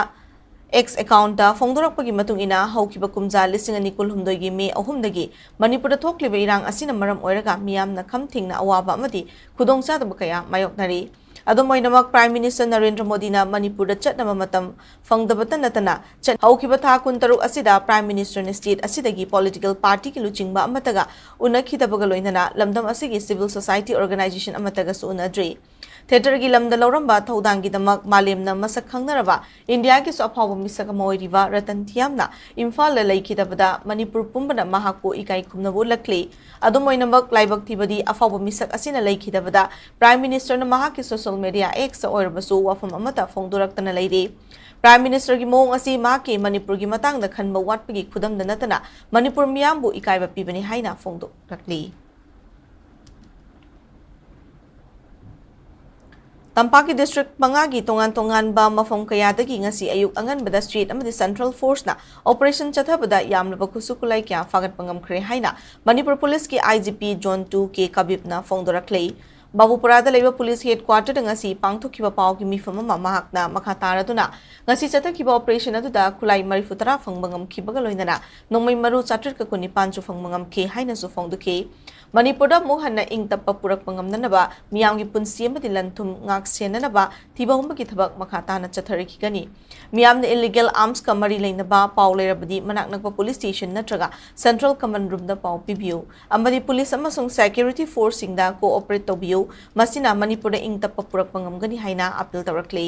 ꯑꯦꯛꯁ ꯑꯦꯀꯥꯎꯟꯠꯇ ꯐꯣꯡꯗꯣꯔꯛꯄꯒꯤ ꯃꯇꯨꯡ ꯏꯟꯅ, ꯍꯧꯈꯤꯕ ꯀꯨꯝꯖꯥ ꯂꯤꯁꯤꯡ ꯑꯅꯤ ꯀꯨꯟꯍꯨꯝꯗꯣꯏꯒꯤ ꯃꯦ ꯑꯍꯨꯝꯗꯒꯤ ꯃꯅꯤꯄꯨꯔꯗ ꯊꯣꯛꯂꯤꯕ ꯏꯔꯥꯡ ꯑꯁꯤꯅ ꯃꯔꯝ ꯑꯣꯏꯔꯒ ꯃꯤꯌꯥꯝꯅ ꯈꯝ ꯊꯦꯡꯅ ꯑꯋꯥꯕ ꯑꯃꯗꯤ ꯈꯨꯗꯣꯡꯆꯥꯗꯕ ꯀꯌꯥ ꯃꯥꯌꯣꯛꯅꯔꯤ꯫ ꯑꯗꯨꯝ ꯑꯣꯏꯅꯃꯛ, ꯄ꯭ꯔꯥꯏꯝ ꯃꯤꯅꯤꯁꯇꯔ ꯅꯔꯦꯟꯗ꯭ꯔ ꯃꯣꯗꯤꯅ ꯃꯅꯤꯄꯨꯔꯗ ꯆꯠꯅꯕ ꯃꯇꯝ ꯐꯪꯗꯕꯇ ꯅꯠꯇꯅ, ꯆꯠ-, ꯍꯧꯈꯤꯕ ꯊꯥ ꯀꯨꯟꯇꯔꯨꯛ ꯑꯁꯤꯗ ꯄ꯭ꯔꯥꯏꯝ ꯃꯤꯅꯤꯁꯇꯔꯅ ꯁ꯭ꯇꯦꯠ ꯑꯁꯤꯗꯒꯤ ꯄꯣꯂꯤꯇꯤꯀꯦꯜ ꯄꯥꯔꯇꯤꯒꯤ ꯂꯨꯆꯤꯡꯕ ꯑꯃꯠꯇꯒ ꯎꯅꯈꯤꯗꯕꯒ ꯂꯣꯏꯅꯅ ꯂꯝꯗꯝ ꯑꯁꯤꯒꯤ ꯁꯤꯚꯤꯜ ꯁꯣꯁꯥꯏꯇꯤ ꯑꯣꯔꯒꯅꯥꯏꯖꯦꯁꯟ ꯑꯃꯠꯇꯒꯁꯨ ꯎꯅꯗ꯭ꯔꯤ꯫ ꯊꯤꯌꯦꯇꯔꯒꯤ ꯂꯝꯗ ꯂꯧꯔꯝꯕ ꯊꯧꯗꯥꯡꯒꯤꯗꯃꯛ ꯃꯥꯂꯦꯝꯅ ꯃꯁꯛ ꯈꯪꯅꯔꯕ ꯏꯟꯗꯤꯌꯥꯒꯤꯁꯨ ꯑꯐꯥꯎꯕ ꯃꯤꯁꯛ ꯑꯃ ꯑꯣꯏꯔꯤꯕ ꯔꯇꯟ ꯊꯤꯌꯥꯝꯅ ꯏꯝꯐꯥꯜꯗ ꯂꯩꯈꯤꯗꯕꯗ ꯃꯅꯤꯄꯨꯔ ꯄꯨꯝꯕꯅ ꯃꯍꯥꯛꯄꯨ ꯏꯀꯥꯏ ꯈꯨꯝꯅꯕ ꯎꯠꯂꯛꯂꯤ꯫ ꯑꯗꯨꯝ ꯑꯣꯏꯅꯃꯛ, ꯂꯥꯏꯕꯛ ꯊꯤꯕꯗꯤ ꯑꯐꯥꯎꯕ ꯃꯤꯁꯛ ꯑꯁꯤꯅ ꯂꯩꯈꯤꯗꯕꯗ ꯄ꯭ꯔꯥꯏꯝ ꯃꯤꯅꯤꯁꯇꯔꯅ ꯃꯍꯥꯛꯀꯤ ꯁꯣꯁꯤꯌꯦꯜ ꯃꯤꯗꯤꯌꯥ ꯑꯦꯛꯁꯇ ꯑꯣꯏꯔꯕꯁꯨ ꯋꯥꯐꯝ ꯑꯃꯠꯇ ꯐꯣꯡꯗꯣꯔꯛꯇꯅ ꯂꯩꯔꯤ꯫ ꯄ꯭ꯔꯥꯏꯝ ꯃꯤꯅꯤꯁꯇꯔꯒꯤ ꯃꯑꯣꯡ ꯑꯁꯤ ꯃꯍꯥꯛꯀꯤ ꯃꯅꯤꯄꯨꯔꯒꯤ ꯃꯇꯥꯡꯗ ꯈꯟꯕ ꯋꯥꯠꯄꯒꯤ ꯈꯨꯗꯝꯗ ꯅꯠꯇꯅ ꯃꯅꯤꯄꯨꯔ ꯃꯤꯌꯥꯝꯕꯨ ꯏꯀꯥꯏꯕ ꯄꯤꯕꯅꯤ ꯍꯥꯏꯅ ꯐꯣꯡꯗꯣꯛꯂꯛꯂꯤ꯫ ꯇꯝꯄꯥꯛꯀꯤ ꯗꯤꯁꯇ꯭ꯔꯤꯛ ꯃꯉꯥꯒꯤ ꯇꯣꯉꯥꯟ ꯇꯣꯉꯥꯟꯕ ꯃꯐꯝ ꯀꯌꯥꯗꯒꯤ ꯉꯁꯤ ꯑꯌꯨꯛ ꯑꯉꯟꯕꯗ ꯁ꯭ꯇꯦꯠ ꯑꯃꯗꯤ ꯁꯦꯟꯇ꯭ꯔꯦꯜ ꯐꯣꯔꯁꯅ ꯑꯣꯄꯔꯦꯁꯟ ꯆꯠꯊꯕꯗ ꯌꯥꯝꯂꯕ ꯈꯨꯠꯁꯨ ꯈꯨꯠꯂꯥꯏ ꯀꯌꯥ ꯐꯥꯒꯠꯄ ꯉꯝꯈ꯭ꯔꯦ ꯍꯥꯏꯅ ꯃꯅꯤꯄꯨꯔ ꯄꯨꯂꯤꯁꯀꯤ ꯑꯥꯏ ꯖꯤ ꯄꯤ ꯖꯣꯟ ꯇꯨ ꯀꯦ ꯀꯕꯤꯞꯅ ꯐꯣꯡꯗꯣꯔꯛꯂꯤ꯫ ꯕꯥꯕꯨꯄꯨꯔꯥꯗ ꯂꯩꯕ ꯄꯨꯂꯤꯁ ꯍꯦꯗꯀ꯭ꯋꯥꯇꯔꯗ ꯉꯁꯤ ꯄꯥꯡꯊꯣꯛꯈꯤꯕ ꯄꯥꯎꯒꯤ ꯃꯤꯐꯝ ꯑꯃ ꯃꯍꯥꯛꯅ ꯃꯈꯥ ꯇꯥꯔꯗꯨꯅ ꯉꯁꯤ ꯆꯠꯊꯈꯤꯕ ꯑꯣꯄꯔꯦꯁꯟ ꯑꯗꯨꯗ ꯈꯨꯠꯂꯥꯏ ꯃꯔꯤꯐꯨ ꯇꯔꯥ ꯐꯪꯕ ꯉꯝꯈꯤꯕꯒ ꯂꯣꯏꯅꯅ ꯅꯣꯡꯃꯩ ꯃꯔꯨ ꯆꯥꯇ꯭ꯔꯦꯠꯀ ꯀꯨꯟꯅꯤꯄꯥꯟꯁꯨ ꯐꯪꯕ ꯉꯝꯈꯤ ꯍꯥꯏꯅꯁꯨ ꯐꯣꯡꯗꯣꯛꯈꯤ꯫ ꯃꯅꯤꯄꯨꯔꯗ ꯑꯃꯨꯛ ꯍꯟꯅ ꯏꯪ ꯇꯞꯄ ꯄꯨꯔꯛꯄ ꯉꯝꯅꯅꯕ ꯃꯤꯌꯥꯝꯒꯤ ꯄꯨꯟꯁꯤ ꯑꯃꯗꯤ ꯂꯟ ꯊꯨꯝ ꯉꯥꯛ ꯁꯦꯟꯅꯅꯕ ꯊꯤꯕ ꯍꯨꯝꯕꯒꯤ ꯊꯕꯛ ꯃꯈꯥ ꯇꯥꯅ ꯆꯠꯊꯔꯛꯈꯤꯒꯅꯤ꯫ ꯃꯤꯌꯥꯝꯅ ꯏꯂꯤꯒꯦꯜ ꯑꯥꯔꯝꯁꯀ ꯃꯔꯤ ꯂꯩꯅꯕ ꯄꯥꯎ ꯂꯩꯔꯕꯗꯤ ꯃꯅꯥꯛ ꯅꯛꯄ ꯄꯨꯂꯤꯁ ꯁ꯭ꯇꯦꯁꯟ ꯅꯠꯇ꯭ꯔꯒ ꯁꯦꯟꯇ꯭ꯔꯦꯜ ꯀꯃꯟ ꯔꯨꯝꯗ ꯄꯥꯎ ꯄꯤꯕꯤꯌꯨ ꯑꯃꯗꯤ ꯄꯨꯂꯤꯁ ꯑꯃꯁꯨꯡ ꯁꯦꯀ꯭ꯌꯨꯔꯤꯇꯤ ꯐꯣꯔꯁꯁꯤꯡꯗ ꯀꯣꯑꯣꯄꯔꯦꯠ ꯇꯧꯕꯤꯌꯨ꯫ ꯃꯁꯤꯅ ꯃꯅꯤꯄꯨꯔꯗ ꯏꯪ ꯇꯞꯄ ꯄꯨꯔꯛꯄ ꯉꯝꯒꯅꯤ ꯍꯥꯏꯅ appeal ꯇꯧꯔꯛꯂꯤ꯫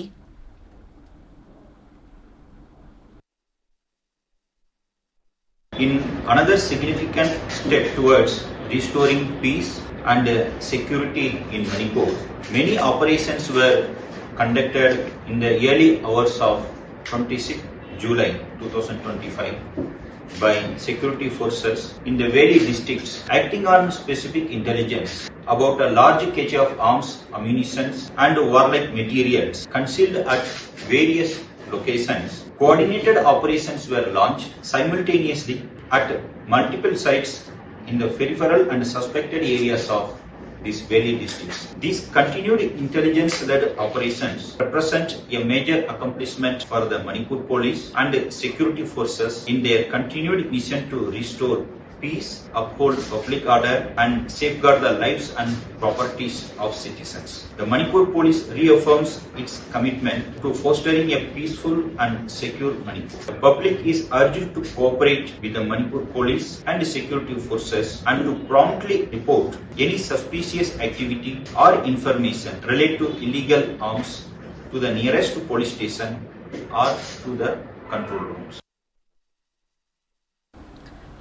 In another significant step towards restoring peace and security in Manipur, many operations were conducted in the early hours of twenty-sixth July two thousand twenty-five by security forces in the Valley districts, acting on specific intelligence about a large cache of arms, ammunitions, and warlike materials concealed at various locations. Coordinated operations were launched simultaneously at multiple sites in the peripheral and suspected areas of these Valley districts. These continued intelligence-led operations represent a major accomplishment for the Manipur police and security forces in their continued mission to restore peace, uphold public order, and safeguard the lives and properties of citizens. The Manipur Police reaffirms its commitment to fostering a peaceful and secure Manipur. The public is urged to cooperate with the Manipur Police and security forces and to promptly report any suspicious activity or information related to illegal arms to the nearest police station or to the control rooms.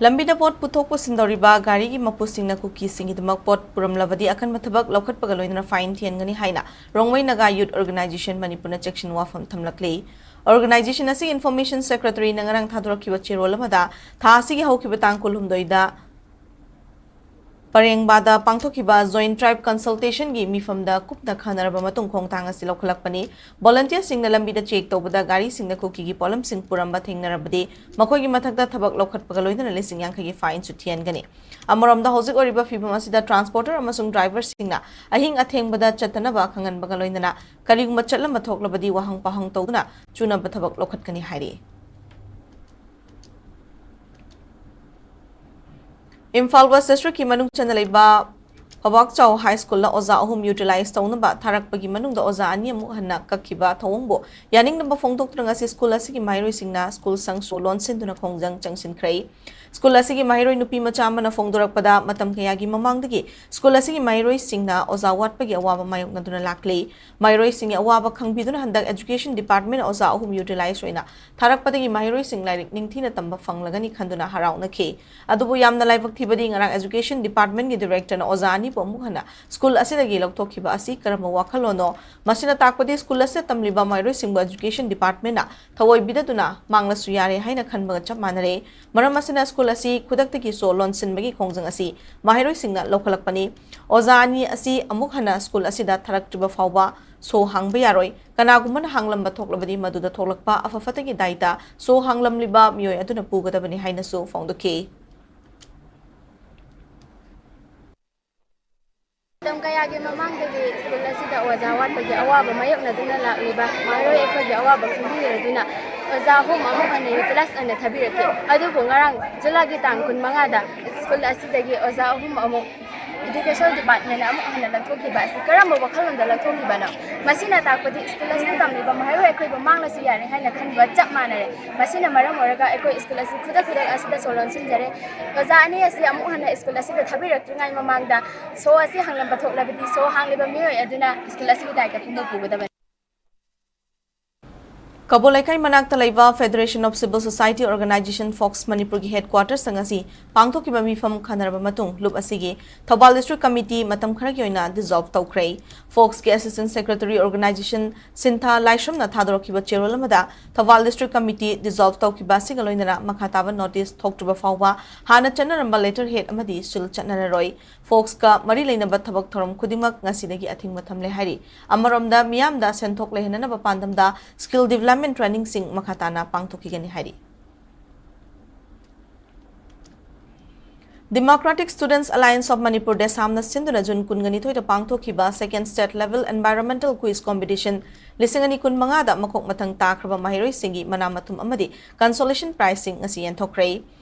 ꯂꯝꯕꯤꯗ ꯄꯣꯠ ꯄꯨꯊꯣꯛ ꯄꯨꯁꯤꯟ ꯇꯧꯔꯤꯕ ꯒꯥꯔꯤꯒꯤ ꯃꯄꯨꯁꯤꯡꯅ ꯀꯨꯀꯤꯁꯤꯡꯒꯤꯗꯃꯛ ꯄꯣꯠ ꯄꯨꯔꯝꯂꯕꯗꯤ ꯑꯀꯟꯕ ꯊꯕꯛ ꯂꯧꯈꯠꯄꯒ ꯂꯣꯏꯅꯅ ꯐꯥꯏꯟ ꯊꯤꯍꯟꯒꯅꯤ ꯍꯥꯏꯅ ꯔꯣꯡꯃꯩ ꯅꯥꯒꯥ ꯌꯨꯠ ꯑꯣꯔꯒꯅꯥꯏꯖꯦꯁꯟ ꯃꯅꯤꯄꯨꯔꯅ ꯆꯦꯛꯁꯤꯟ ꯋꯥꯐꯝ ꯊꯝꯂꯛꯂꯤ꯫ ꯑꯣꯔꯒꯅꯥꯏꯖꯦꯁꯟ ꯑꯁꯤꯒꯤ ꯏꯟꯐꯣꯔꯃꯦꯁꯟ ꯁꯦꯀ꯭ꯔꯦꯇꯔꯤꯅ ꯉꯔꯥꯡ ꯊꯥꯗꯣꯔꯛꯈꯤꯕ ꯆꯦꯔꯣꯜ ꯑꯃꯗ ꯊꯥ ꯑꯁꯤꯒꯤ ꯍꯧꯈꯤꯕ ꯇꯥꯡ ꯀꯨꯟꯍꯨꯝꯗꯣꯏꯗ ꯄꯔꯦꯡꯕꯥꯗ ꯄꯥꯡꯊꯣꯛꯈꯤꯕ Joint Tribe Consultationꯒꯤ ꯃꯤꯐꯝꯗ ꯀꯨꯞꯅ ꯈꯟꯅꯔꯕ ꯃꯇꯨꯡ ꯈꯣꯡꯊꯥꯡ ꯑꯁꯤ ꯂꯧꯈꯠꯂꯛꯄꯅꯤ꯫ Volunteerꯁꯤꯡꯅ ꯂꯝꯕꯤꯗ check ꯇꯧꯕꯗ ꯒꯥꯔꯤꯁꯤꯡꯅ ꯀꯨꯀꯤꯒꯤ ꯄꯣꯠꯂꯝꯁꯤꯡ ꯄꯨꯔꯝꯕ ꯊꯦꯡꯅꯔꯕꯗꯤ ꯃꯈꯣꯏꯒꯤ ꯃꯊꯛꯇ ꯊꯕꯛ ꯂꯧꯈꯠꯄꯒ ꯂꯣꯏꯅꯅ ꯂꯤꯁꯤꯡ ꯌꯥꯡꯈꯩꯒꯤ fineꯁꯨ ꯊꯤꯍꯟꯒꯅꯤ꯫ ꯑꯃꯔꯣꯝꯗ ꯍꯧꯖꯤꯛ ꯑꯣꯏꯔꯤꯕ ꯐꯤꯕꯝ ꯑꯁꯤꯗ transporter ꯑꯃꯁꯨꯡ driverꯁꯤꯡꯅ ꯑꯍꯤꯡ ꯑꯊꯦꯡꯕꯗ ꯆꯠꯇꯅꯕ ꯈꯪꯍꯟꯕꯒ ꯂꯣꯏꯅꯅ ꯀꯔꯤꯒꯨꯝꯕ ꯆꯠꯂꯝꯕ ꯊꯣꯛꯂꯕꯗꯤ ꯋꯥꯍꯪ ꯄꯥꯍꯪ ꯇꯧꯗꯨꯅ ꯆꯨꯅꯕ ꯊꯕꯛ ꯂꯧꯈꯠꯀꯅꯤ ꯍꯥꯏꯔꯤ꯫ ꯏꯝꯐꯥꯜ West Districtꯀꯤ ꯃꯅꯨꯡ ꯆꯟꯅ ꯂꯩꯕ ꯄꯕꯥꯛꯆꯥꯎ High Schoolꯗ ꯑꯣꯖꯥ ꯑꯍꯨꯝ utilize ꯇꯧꯅꯕ ꯊꯥꯔꯛꯄꯒꯤ ꯃꯅꯨꯡꯗ ꯑꯣꯖꯥ ꯑꯅꯤ ꯑꯃꯨꯛ ꯍꯟꯅ ꯀꯛꯈꯤꯕ ꯊꯧꯑꯣꯡꯕꯨ ꯌꯥꯅꯤꯡꯗꯕ ꯐꯣꯡꯗꯣꯛꯇꯨꯅ ꯉꯁꯤ school ꯑꯁꯤꯒꯤ ꯃꯍꯩꯔꯣꯏꯁꯤꯡꯅ school ꯁꯪꯁꯨ ꯂꯣꯟꯁꯤꯟꯗꯨꯅ ꯈꯣꯡꯖꯪ ꯆꯪꯁꯤꯟꯈ꯭ꯔꯦ꯫ School ꯑꯁꯤꯒꯤ ꯃꯍꯩꯔꯣꯏ ꯅꯨꯄꯤ ꯃꯆꯥ ꯑꯃꯅ ꯐꯣꯡꯗꯣꯔꯛꯄꯗ, ꯃꯇꯝ ꯀꯌꯥꯒꯤ ꯃꯃꯥꯡꯗꯒꯤ school ꯑꯁꯤꯒꯤ ꯃꯍꯩꯔꯣꯏꯁꯤꯡꯅ ꯑꯣꯖꯥ ꯋꯥꯠꯄꯒꯤ ꯑꯋꯥꯕ ꯃꯥꯌꯣꯛꯅꯗꯨꯅ ꯂꯥꯛꯂꯤ꯫ ꯃꯍꯩꯔꯣꯏꯁꯤꯡꯒꯤ ꯑꯋꯥꯕ ꯈꯪꯕꯤꯗꯨꯅ ꯍꯟꯗꯛ Education Department ꯑꯣꯖꯥ ꯑꯍꯨꯝ utilize ꯑꯣꯏꯅ ꯊꯥꯔꯛꯄꯗꯒꯤ ꯃꯍꯩꯔꯣꯏꯁꯤꯡ ꯂꯥꯏꯔꯤꯛ ꯅꯤꯡꯊꯤꯅ ꯇꯝꯕ ꯐꯪꯂꯒꯅꯤ ꯈꯟꯗꯨꯅ ꯍꯔꯥꯎꯅꯈꯤ꯫ ꯑꯗꯨꯕꯨ ꯌꯥꯝꯅ ꯂꯥꯏꯕꯛ ꯊꯤꯕꯗꯤ ꯉꯔꯥꯡ Education Departmentꯀꯤ Directorꯅ ꯑꯣꯖꯥ ꯑꯅꯤꯕꯨ ꯑꯃꯨꯛ ꯍꯟꯅ school ꯑꯁꯤꯗꯒꯤ ꯂꯧꯊꯣꯛꯈꯤꯕ ꯑꯁꯤ ꯀꯔꯝꯕ ꯋꯥꯈꯜꯂꯣꯟꯅꯣ? ꯃꯁꯤꯅ ꯇꯥꯛꯄꯗꯤ school ꯑꯁꯤꯗ ꯇꯝꯂꯤꯕ ꯃꯍꯩꯔꯣꯏꯁꯤꯡꯕꯨ Education Departmentꯅ ꯊꯑꯣꯏꯕꯤꯗꯗꯨꯅ ꯃꯥꯡꯂꯁꯨ ꯌꯥꯔꯦ ꯍꯥꯏꯅ ꯈꯟꯕꯒ ꯆꯞ ꯃꯥꯟꯅꯔꯦ꯫ ꯃꯔꯝ ꯑꯁꯤꯅ school ꯑꯁꯤ ꯈꯨꯗꯛꯇꯒꯤ ꯁꯣ ꯂꯣꯟꯁꯤꯟꯕꯒꯤ ꯈꯣꯡꯖꯪ ꯑꯁꯤ ꯃꯍꯩꯔꯣꯏꯁꯤꯡꯅ ꯂꯧꯈꯠꯂꯛꯄꯅꯤ꯫ ꯑꯣꯖꯥ ꯑꯅꯤ ꯑꯁꯤ ꯑꯃꯨꯛ ꯍꯟꯅ school ꯑꯁꯤꯗ ꯊꯥꯔꯛꯇ꯭ꯔꯤꯕ ꯐꯥꯎꯕ ꯁꯣ ꯍꯥꯡꯕ ꯌꯥꯔꯣꯏ꯫ ꯀꯅꯥꯒꯨꯝꯕꯅ ꯍꯥꯡꯂꯝꯕ ꯊꯣꯛꯂꯕꯗꯤ ꯃꯗꯨꯗ ꯊꯣꯛꯂꯛꯄ ꯑꯐ ꯐꯠꯇꯒꯤ ꯗꯥꯏꯇ ꯁꯣ ꯍꯥꯡꯂꯝꯂꯤꯕ ꯃꯤꯑꯣꯏ ꯑꯗꯨꯅ ꯄꯨꯒꯗꯕꯅꯤ ꯍꯥꯏꯅꯁꯨ ꯐꯣꯡꯗꯣꯛꯈꯤ꯫ ꯃꯇꯝ ꯀꯌꯥꯒꯤ ꯃꯃꯥꯡꯗꯒꯤ school ꯑꯁꯤꯗ ꯑꯣꯖꯥ ꯋꯥꯠꯄꯒꯤ ꯑꯋꯥꯕ ꯃꯥꯌꯣꯛꯅꯗꯨꯅ ꯂꯥꯛꯂꯤꯕ ꯃꯍꯩꯔꯣꯏ ꯑꯩꯈꯣꯏꯒꯤ ꯑꯋꯥꯕ ꯈꯪꯕꯤꯔꯗꯨꯅ ꯑꯣꯖꯥ ꯑꯍꯨꯝ ꯑꯃꯨꯛ ꯍꯟꯅ utilize ꯑꯣꯏꯅ ꯊꯥꯕꯤꯔꯛꯈꯤ꯫ ꯑꯗꯨꯕꯨ ꯉꯔꯥꯡ ꯖꯨꯂꯥꯏꯒꯤ ꯇꯥꯡ ꯀꯨꯟꯃꯉꯥꯗ school ꯑꯁꯤꯗꯒꯤ ꯑꯣꯖꯥ ꯑꯍꯨꯝ ꯑꯃꯨꯛ Education Departmentꯅ ꯑꯃꯨꯛ ꯍꯟꯅ ꯂꯧꯊꯣꯛꯈꯤꯕ ꯑꯁꯤ ꯀꯔꯝꯕ ꯋꯥꯈꯜꯂꯣꯟꯗ ꯂꯧꯊꯣꯛꯈꯤꯕꯅꯣ? ꯃꯁꯤꯅ ꯇꯥꯛꯄꯗꯤ school ꯑꯁꯤꯗ ꯇꯝꯂꯤꯕ ꯃꯍꯩꯔꯣꯏ ꯑꯩꯈꯣꯏꯕꯨ ꯃꯥꯡꯂꯁꯨ ꯌꯥꯔꯦ ꯍꯥꯏꯅ ꯈꯟꯕ ꯆꯞ ꯃꯥꯟꯅꯔꯦ꯫ ꯃꯁꯤꯅ ꯃꯔꯝ ꯑꯣꯏꯔꯒ ꯑꯩꯈꯣꯏ school ꯑꯁꯤ ꯈꯨꯗꯛ ꯈꯨꯗꯛ ꯑꯁꯤꯗ ꯁꯣ ꯂꯣꯟꯁꯤꯟꯖꯔꯦ꯫ ꯑꯣꯖꯥ ꯑꯅꯤ ꯑꯁꯤ ꯑꯃꯨꯛ ꯍꯟꯅ school ꯑꯁꯤꯗ ꯊꯥꯕꯤꯔꯛꯇ꯭ꯔꯤꯉꯩ ꯃꯃꯥꯡꯗ ꯁꯣ ꯑꯁꯤ ꯍꯥꯡꯂꯝꯕ ꯊꯣꯛꯂꯕꯗꯤ ꯁꯣ ꯍꯥꯡꯂꯤꯕ ꯃꯤꯑꯣꯏ ꯑꯗꯨꯅ school ꯑꯁꯤꯒꯤ ꯗꯥꯏꯇ ꯄꯨꯝꯕ ꯄꯨꯒꯗꯕꯅꯤ꯫ ꯀꯕꯣ ꯂꯩꯀꯥꯏ ꯃꯅꯥꯛꯇ ꯂꯩꯕ Federation of Civil Society Organization, fox, ꯃꯅꯤꯄꯨꯔꯒꯤ headquarters ꯉꯁꯤ ꯄꯥꯡꯊꯣꯛꯈꯤꯕ ꯃꯤꯐꯝ ꯈꯟꯅꯔꯕ ꯃꯇꯨꯡ ꯂꯨꯞ ꯑꯁꯤꯒꯤ ꯊꯧꯕꯥꯜ district committee ꯃꯇꯝ ꯈꯔꯒꯤ ꯑꯣꯏꯅ dissolve ꯇꯧꯈ꯭ꯔꯦ꯫ ꯐꯣꯛꯁꯀꯤ assistant secretary organization ꯁꯤꯟꯊꯥ ꯂꯥꯏꯁ꯭ꯔꯝꯅ ꯊꯥꯗꯣꯔꯛꯈꯤꯕ ꯆꯦꯔꯣꯜ ꯑꯃꯗ ꯊꯧꯕꯥꯜ district committee dissolve ꯇꯧꯈꯤꯕ ꯑꯁꯤꯒ ꯂꯣꯏꯅꯅ ꯃꯈꯥ ꯇꯥꯕ notice ꯊꯣꯛꯇ꯭ꯔꯤꯕ ꯐꯥꯎꯕ ꯍꯥꯟꯅ ꯆꯠꯅꯔꯝꯕ letterhead ꯑꯃꯗꯤ seal ꯆꯠꯅꯔꯔꯣꯏ꯫ ꯐꯣꯛꯁꯀ ꯃꯔꯤ ꯂꯩꯅꯕ ꯊꯕꯛ ꯊꯧꯔꯝ ꯈꯨꯗꯤꯡꯃꯛ ꯉꯁꯤꯗꯒꯤ ꯑꯊꯤꯡꯕ ꯊꯝꯂꯦ ꯍꯥꯏꯔꯤ꯫ ꯑꯃꯔꯣꯝꯗ ꯃꯤꯌꯥꯝꯗ ꯁꯦꯟꯊꯣꯛ ꯂꯩꯍꯟꯅꯅꯕ ꯄꯥꯟꯗꯝꯗ skill development trainingꯁꯤꯡ ꯃꯈꯥ ꯇꯥꯅ ꯄꯥꯡꯊꯣꯛꯈꯤꯒꯅꯤ ꯍꯥꯏꯔꯤ꯫ Democratic Students Alliance of Manipur, ꯗꯦꯁꯥꯝꯅ ꯁꯤꯟꯗꯨꯅ ꯖꯨꯟ ꯀꯨꯟꯒ ꯅꯤꯊꯣꯏꯗ ꯄꯥꯡꯊꯣꯛꯈꯤꯕ second state level environmental quiz competition ꯂꯤꯁꯤꯡ ꯑꯅꯤ ꯀꯨꯟꯃꯉꯥꯗ ꯃꯈꯣꯛ ꯃꯊꯪ ꯇꯥꯈ꯭ꯔꯕ ꯃꯍꯩꯔꯣꯏꯁꯤꯡꯒꯤ ꯃꯅꯥ ꯃꯊꯨꯝ ꯑꯃꯗꯤ consolation prizeꯁꯤꯡ ꯉꯁꯤ ꯌꯦꯟꯊꯣꯛꯈ꯭ꯔꯦ꯫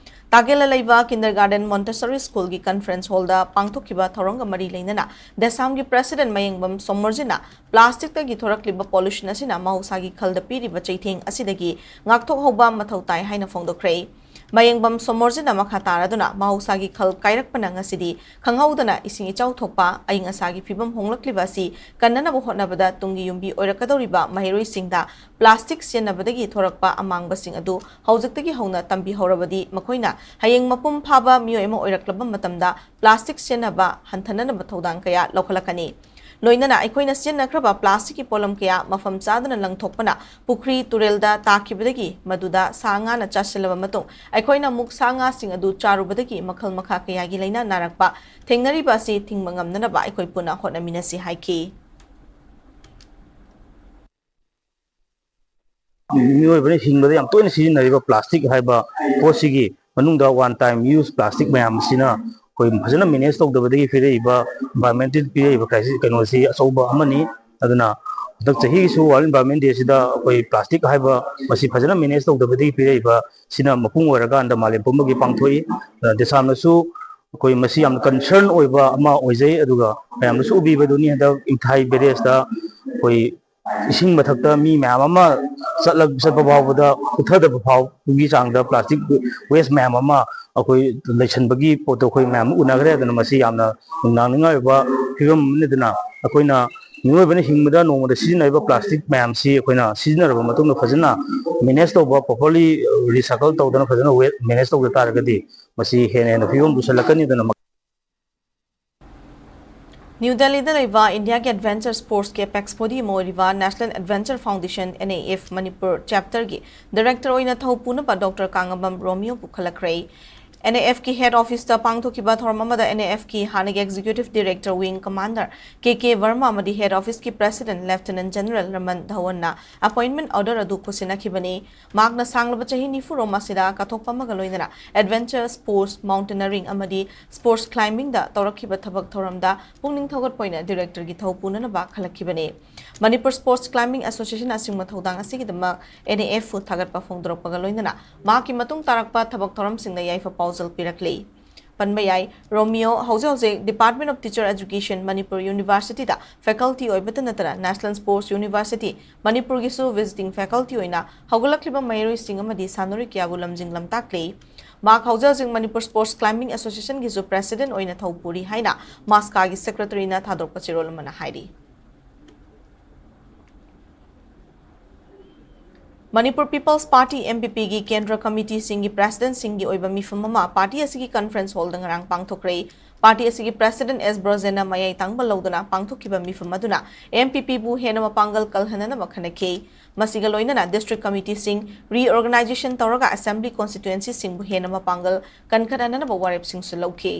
ꯇꯥꯒꯦꯜꯗ ꯂꯩꯕ Kindergarten Montessori Schoolꯒꯤ conference hallꯗ ꯄꯥꯡꯊꯣꯛꯈꯤꯕ ꯊꯧꯔꯝꯒ ꯃꯔꯤ ꯂꯩꯅꯅ ꯗꯦꯁꯥꯝꯒꯤ president ꯃꯌꯦꯡꯕꯝ ꯁꯣꯃꯣꯔꯖꯤꯅ plasticꯇꯒꯤ ꯊꯣꯔꯛꯂꯤꯕ pollution ꯑꯁꯤꯅ ꯃꯍꯧꯁꯥꯒꯤ ꯈꯜꯗ ꯄꯤꯔꯤꯕ ꯆꯩꯊꯦꯡ ꯑꯁꯤꯗꯒꯤ ꯉꯥꯛꯊꯣꯛꯍꯧꯕ ꯃꯊꯧ ꯇꯥꯏ ꯍꯥꯏꯅ ꯐꯣꯡꯗꯣꯛꯈ꯭ꯔꯦ꯫ ꯃꯌꯦꯡꯕꯝ ꯁꯣꯃꯣꯔꯖꯤꯅ ꯃꯈꯥ ꯇꯥꯔꯗꯨꯅ ꯃꯍꯧꯁꯥꯒꯤ ꯈꯜ ꯀꯥꯏꯔꯛꯄꯅ ꯉꯁꯤꯗꯤ ꯈꯪꯍꯧꯗꯅ ꯏꯁꯤꯡ ꯏꯆꯥꯎ ꯊꯣꯛꯄ, ꯑꯏꯪ ꯑꯁꯥꯒꯤ ꯐꯤꯕꯝ ꯍꯣꯡꯂꯛꯂꯤꯕ ꯑꯁꯤ ꯀꯟꯅꯅꯕ ꯍꯣꯠꯅꯕꯗ ꯇꯨꯡꯒꯤ ꯌꯨꯝꯕꯤ ꯑꯣꯏꯔꯛꯀꯗꯧꯔꯤꯕ ꯃꯍꯩꯔꯣꯏꯁꯤꯡꯗ plastic ꯁꯤꯖꯤꯟꯅꯕꯗꯒꯤ ꯊꯣꯔꯛꯄ ꯑꯃꯥꯡꯕꯁꯤꯡ ꯑꯗꯨ ꯍꯧꯖꯤꯛꯇꯒꯤ ꯍꯧꯅ ꯇꯝꯕꯤꯍꯧꯔꯕꯗꯤ ꯃꯈꯣꯏꯅ ꯍꯌꯦꯡ ꯃꯄꯨꯡ ꯐꯥꯕ ꯃꯤꯑꯣꯏ ꯑꯃ ꯑꯣꯏꯔꯛꯂꯕ ꯃꯇꯝꯗ plastic ꯁꯤꯖꯤꯟꯅꯕ ꯍꯟꯊꯅꯅꯕ ꯊꯧꯗꯥꯡ ꯀꯌꯥ ꯂꯧꯈꯠꯂꯛꯀꯅꯤ꯫ ꯂꯣꯏꯅꯅ ꯑꯩꯈꯣꯏꯅ ꯁꯤꯖꯤꯟꯅꯈ꯭ꯔꯕ plasticꯀꯤ ꯄꯣꯠꯂꯝ ꯀꯌꯥ ꯃꯐꯝ ꯆꯥꯗꯅ ꯂꯪꯊꯣꯛꯄꯅ ꯄꯨꯈ꯭ꯔꯤ ꯇꯨꯔꯦꯜꯗ ꯇꯥꯈꯤꯕꯗꯒꯤ ꯃꯗꯨꯗ ꯁꯥ ꯉꯥꯅ ꯆꯥꯁꯤꯜꯂꯕ ꯃꯇꯨꯡ ꯑꯩꯈꯣꯏꯅ ꯑꯃꯨꯛ ꯁꯥ ꯉꯥꯁꯤꯡ ꯑꯗꯨ ꯆꯥꯔꯨꯕꯗꯒꯤ ꯃꯈꯜ ꯃꯈꯥ ꯀꯌꯥꯒꯤ ꯂꯥꯏꯅꯥ ꯅꯥꯔꯛꯄ ꯊꯦꯡꯅꯔꯤꯕ ꯑꯁꯤ ꯊꯤꯡꯕ ꯉꯝꯅꯅꯕ ꯑꯩꯈꯣꯏ ꯄꯨꯟꯅ ꯍꯣꯠꯅꯃꯤꯟꯅꯁꯤ ꯍꯥꯏꯈꯤ꯫ ꯃꯤꯑꯣꯏꯕꯅ ꯍꯤꯡꯕꯗ ꯌꯥꯝ ꯇꯣꯏꯅ ꯁꯤꯖꯤꯟꯅꯔꯤꯕ plastic ꯍꯥꯏꯕ ꯄꯣꯠꯁꯤꯒꯤ ꯃꯅꯨꯡꯗ one time use plastic ꯃꯌꯥꯝ ꯑꯁꯤꯅ ꯑꯩꯈꯣꯏ ꯐꯖꯅ manage ꯇꯧꯗꯕꯗꯒꯤ ꯄꯤꯔꯛꯏꯕ environmental ꯄꯤꯔꯛꯏꯕ crisis ꯀꯩꯅꯣꯁꯤ ꯑꯆꯧꯕ ꯑꯃꯅꯤ꯫ ꯑꯗꯨꯅ ꯍꯟꯗꯛ ꯆꯍꯤꯒꯤꯁꯨ World Environment Day ꯁꯤꯗ ꯑꯩꯈꯣꯏ plastic ꯍꯥꯏꯕ ꯃꯁꯤ ꯐꯖꯅ manage ꯇꯧꯗꯕꯗꯒꯤ ꯄꯤꯔꯛꯏꯕ ꯁꯤꯅ ꯃꯄꯨꯡ ꯑꯣꯏꯔꯀꯥꯟꯗ ꯃꯥꯂꯦꯝ ꯄꯨꯝꯕꯒꯤ ꯄꯥꯡꯊꯣꯛꯏ꯫ ꯑꯗꯨꯅ ꯗꯦꯁꯥꯝꯅꯁꯨ ꯑꯩꯈꯣꯏ ꯃꯁꯤ ꯌꯥꯝꯅ concern ꯑꯣꯏꯕ ꯑꯃ ꯑꯣꯏꯖꯩ꯫ ꯑꯗꯨꯒ ꯃꯌꯥꯝꯅꯁꯨ ꯎꯕꯤꯕꯗꯨꯅꯤ, ꯍꯟꯗꯛ ꯏꯝꯐꯥꯜ barrageꯇ ꯑꯩꯈꯣꯏ ꯏꯁꯤꯡ ꯃꯊꯛꯇ ꯃꯤ ꯃꯌꯥꯝ ꯑꯃ ꯆꯠꯂ-, ꯆꯠꯄ ꯐꯥꯎꯕꯗ ꯀꯨꯠꯊꯗꯕ ꯐꯥꯎꯕꯒꯤ ꯆꯥꯡꯗ plastic waste ꯃꯌꯥꯝ ꯑꯃ ꯑꯩꯈꯣꯏ ꯂꯩꯁꯟꯕꯒꯤ ꯄꯣꯠꯇꯣ ꯑꯩꯈꯣꯏ ꯃꯌꯥꯝ ꯑꯃ ꯎꯅꯈ꯭ꯔꯦ꯫ ꯑꯗꯨꯅ ꯃꯁꯤ ꯌꯥꯝꯅ ꯅꯨꯡꯅꯥꯡꯅꯤꯡꯉꯥꯏ ꯑꯣꯏꯕ ꯐꯤꯕꯝ ꯑꯃꯅꯤ꯫ ꯑꯗꯨꯅ ꯑꯩꯈꯣꯏꯅ ꯃꯤꯑꯣꯏꯕꯅ ꯍꯤꯡꯕꯗ ꯅꯣꯡꯃꯗ ꯁꯤꯖꯤꯟꯅꯔꯤꯕ ꯄ꯭ꯂꯥꯁꯇꯤꯛ ꯃꯌꯥꯝꯁꯤ ꯑꯩꯈꯣꯏꯅ ꯁꯤꯖꯤꯟꯅꯔꯕ ꯃꯇꯨꯡꯗ ꯐꯖꯅ ꯃꯦꯅꯦꯖ ꯇꯧꯕ, ꯄ꯭ꯔꯣꯄꯔꯂꯤ ꯔꯤꯁꯥꯏꯀꯜ ꯇꯧꯗꯅ ꯐꯖꯅ ꯋꯦ ꯃꯦꯅꯦꯖ ꯇꯧꯗ ꯇꯥꯔꯒꯗꯤ ꯃꯁꯤ ꯍꯦꯟꯅ ꯍꯦꯟꯅ ꯐꯤꯕꯝ ꯄꯨꯁꯜꯂꯛꯀꯅꯤꯗꯅ꯫ ꯅ꯭ꯌꯨ ꯗꯦꯜꯂꯤꯗ ꯂꯩꯕ ꯏꯟꯗꯤꯌꯥꯒꯤ ꯑꯦꯗꯚꯦꯟꯆꯔ ꯁ꯭ꯄꯣꯔꯠꯁꯀꯤ ꯑꯦꯄꯦꯛꯁ ꯕꯣꯗꯤ ꯑꯃ ꯑꯣꯏꯔꯤꯕ national adventure foundation, NAF, Manipur ꯆꯦꯞꯇꯔꯒꯤ ꯗꯥꯏꯔꯦꯛꯇꯔ ꯑꯣꯏꯅ ꯊꯧ ꯄꯨꯅꯕ ꯗꯣꯛꯇꯔ ꯀꯥꯉꯕꯝ ꯔꯣꯃꯤꯌꯣ ꯄꯨꯈꯠꯂꯛꯈ꯭ꯔꯦ꯫ NAFꯀꯤ ꯍꯦꯗ ꯑꯣꯐꯤꯁꯇ ꯄꯥꯡꯊꯣꯛꯈꯤꯕ ꯊꯧꯔꯝ ꯑꯃꯗ NAFꯀꯤ ꯍꯥꯟꯅꯒꯤ executive director, wing commander K K Barma ꯑꯃꯗꯤ ꯍꯦꯗ ꯑꯣꯐꯤꯁꯀꯤ ꯄ꯭ꯔꯦꯁꯤꯗꯦꯟꯠ ꯂꯦꯐꯇꯤꯅꯦꯟꯠ ꯖꯦꯅꯔꯦꯜ ꯔꯃꯟ ꯙꯋꯟꯅ ꯑꯦꯄꯣꯏꯟꯠꯃꯦꯟꯠ ꯑꯣꯔꯗꯔ ꯑꯗꯨ ꯈꯨꯠꯁꯤꯟꯅꯈꯤꯕꯅꯤ꯫ ꯃꯍꯥꯛꯅ ꯁꯥꯡꯂꯕ ꯆꯍꯤ ꯅꯤꯐꯨ ꯔꯣꯝ ꯑꯁꯤꯗ ꯀꯠꯊꯣꯛꯄ ꯑꯃꯒ ꯂꯣꯏꯅꯅ ꯑꯦꯗꯚꯦꯟꯆꯔ ꯁ꯭ꯄꯣꯔꯠꯁ, ꯃꯥꯎꯟꯇꯦꯅꯔꯤꯡ ꯑꯃꯗꯤ ꯁ꯭ꯄꯣꯔꯠꯁ ꯀ꯭ꯂꯥꯏꯝꯕꯤꯡꯗ ꯇꯧꯔꯛꯈꯤꯕ ꯊꯕꯛ ꯊꯧꯔꯝꯗ ꯄꯨꯛꯅꯤꯡ ꯊꯧꯒꯠꯄ ꯑꯣꯏꯅ ꯗꯥꯏꯔꯦꯛꯇꯔꯒꯤ ꯊꯧ ꯄꯨꯅꯅꯕ ꯈꯜꯂꯛꯈꯤꯕꯅꯤ꯫ ꯃꯅꯤꯄꯨꯔ ꯁ꯭ꯄꯣꯔꯠꯁ ꯀ꯭ꯂꯥꯏꯝꯕꯤꯡ ꯑꯦꯁꯣꯁꯤꯌꯦꯁꯟ ꯑꯁꯤꯒꯨꯝꯕ ꯊꯧꯗꯥꯡ ꯑꯁꯤꯒꯤꯗꯃꯛ NAFꯄꯨ ꯊꯥꯒꯠꯄ ꯐꯣꯡꯗꯣꯔꯛꯄꯒ ꯂꯣꯏꯅꯅ ꯃꯍꯥꯛꯀꯤ ꯃꯇꯨꯡ ꯇꯥꯔꯛꯄ ꯊꯕꯛ ꯊꯧꯔꯝꯁꯤꯡꯗ ꯌꯥꯏꯐ ꯄꯥꯎꯖꯦꯜ ꯄꯤꯔꯛꯂꯤ꯫ ꯄꯟꯕ ꯌꯥꯏ, ꯔꯣꯃꯤꯌꯣ ꯍꯧꯖꯤꯛ ꯍꯧꯖꯤꯛ Department of Teacher Education, Manipur ꯌꯨꯅꯤꯚꯔꯁꯤꯇꯤꯗ ꯐꯦꯀꯜꯇꯤ ꯑꯣꯏꯕꯇ ꯅꯠꯇꯅ National Sports University, ꯃꯅꯤꯄꯨꯔꯒꯤꯁꯨ ꯚꯤꯖꯤꯇꯤꯡ ꯐꯦꯀꯜꯇꯤ ꯑꯣꯏꯅ ꯍꯧꯒꯠꯂꯛꯂꯤꯕ ꯃꯍꯩꯔꯣꯏꯁꯤꯡ ꯑꯃꯗꯤ ꯁꯥꯟꯅꯔꯣꯏ ꯀꯌꯥꯕꯨ ꯂꯝꯖꯤꯡ ꯂꯝꯇꯥꯛꯂꯤ꯫ ꯃꯍꯥꯛ ꯍꯧꯖꯤꯛ ꯍꯧꯖꯤꯛ ꯃꯅꯤꯄꯨꯔ ꯁ꯭ꯄꯣꯔꯠꯁ ꯀ꯭ꯂꯥꯏꯝꯕꯤꯡ ꯑꯦꯁꯣꯁꯤꯌꯦꯁꯟꯒꯤꯁꯨ ꯄ꯭ꯔꯦꯁꯤꯗꯦꯟꯠ ꯑꯣꯏꯅ ꯊꯧ ꯄꯨꯔꯤ ꯍꯥꯏꯅ ꯃꯥꯁꯀꯥꯒꯤ ꯁꯦꯀ꯭ꯔꯦꯇꯔꯤꯅ ꯊꯥꯗꯣꯔꯛꯄ ꯆꯦꯔꯣꯜ ꯑꯃꯅ ꯍꯥꯏꯔꯤ꯫ ꯃꯅꯤꯄꯨꯔ ꯄꯤꯄꯜꯁ ꯄꯥꯔꯇꯤ, MPPꯒꯤ ꯀꯦꯟꯗ꯭ꯔ ꯀꯃꯤꯇꯤꯁꯤꯡꯒꯤ ꯄ꯭ꯔꯦꯁꯤꯗꯦꯟꯠꯁꯤꯡꯒꯤ ꯑꯣꯏꯕ ꯃꯤꯐꯝ ꯑꯃ ꯄꯥꯔꯇꯤ ꯑꯁꯤꯒꯤ ꯀꯟꯐꯔꯦꯟꯁ ꯍꯣꯜꯗ ꯉꯔꯥꯡ ꯄꯥꯡꯊꯣꯛꯈ꯭ꯔꯦ꯫ ꯄꯥꯔꯇꯤ ꯑꯁꯤꯒꯤ ꯄ꯭ꯔꯦꯁꯤꯗꯦꯟꯠ ꯑꯦꯁ ꯕ꯭ꯔꯣꯖꯦꯟꯅ ꯃꯌꯥꯏ ꯇꯪꯕ ꯂꯧꯗꯨꯅ ꯄꯥꯡꯊꯣꯛꯈꯤꯕ ꯃꯤꯐꯝ ꯑꯗꯨꯅ MPPꯕꯨ ꯍꯦꯟꯅ ꯃꯄꯥꯡꯒꯜ ꯀꯜꯍꯟꯅꯅꯕ ꯈꯟꯅꯈꯤ꯫ ꯃꯁꯤꯒ ꯂꯣꯏꯅꯅ ꯗꯤꯁꯇ꯭ꯔꯤꯛ ꯀꯃꯤꯇꯤꯁꯤꯡ ꯔꯤꯑꯣꯔꯒꯅꯥꯏꯖꯦꯁꯟ ꯇꯧꯔꯒ ꯑꯦꯁꯦꯝꯕ꯭ꯂꯤ ꯀꯣꯟꯁꯇꯤꯇ꯭ꯋꯨꯑꯦꯟꯁꯤꯁꯤꯡꯕꯨ ꯍꯦꯟꯅ ꯃꯄꯥꯡꯒꯜ ꯀꯟꯈꯠꯍꯟꯅꯅꯕ ꯋꯥꯔꯦꯞꯁꯤꯡꯁꯨ ꯂꯧꯈꯤ꯫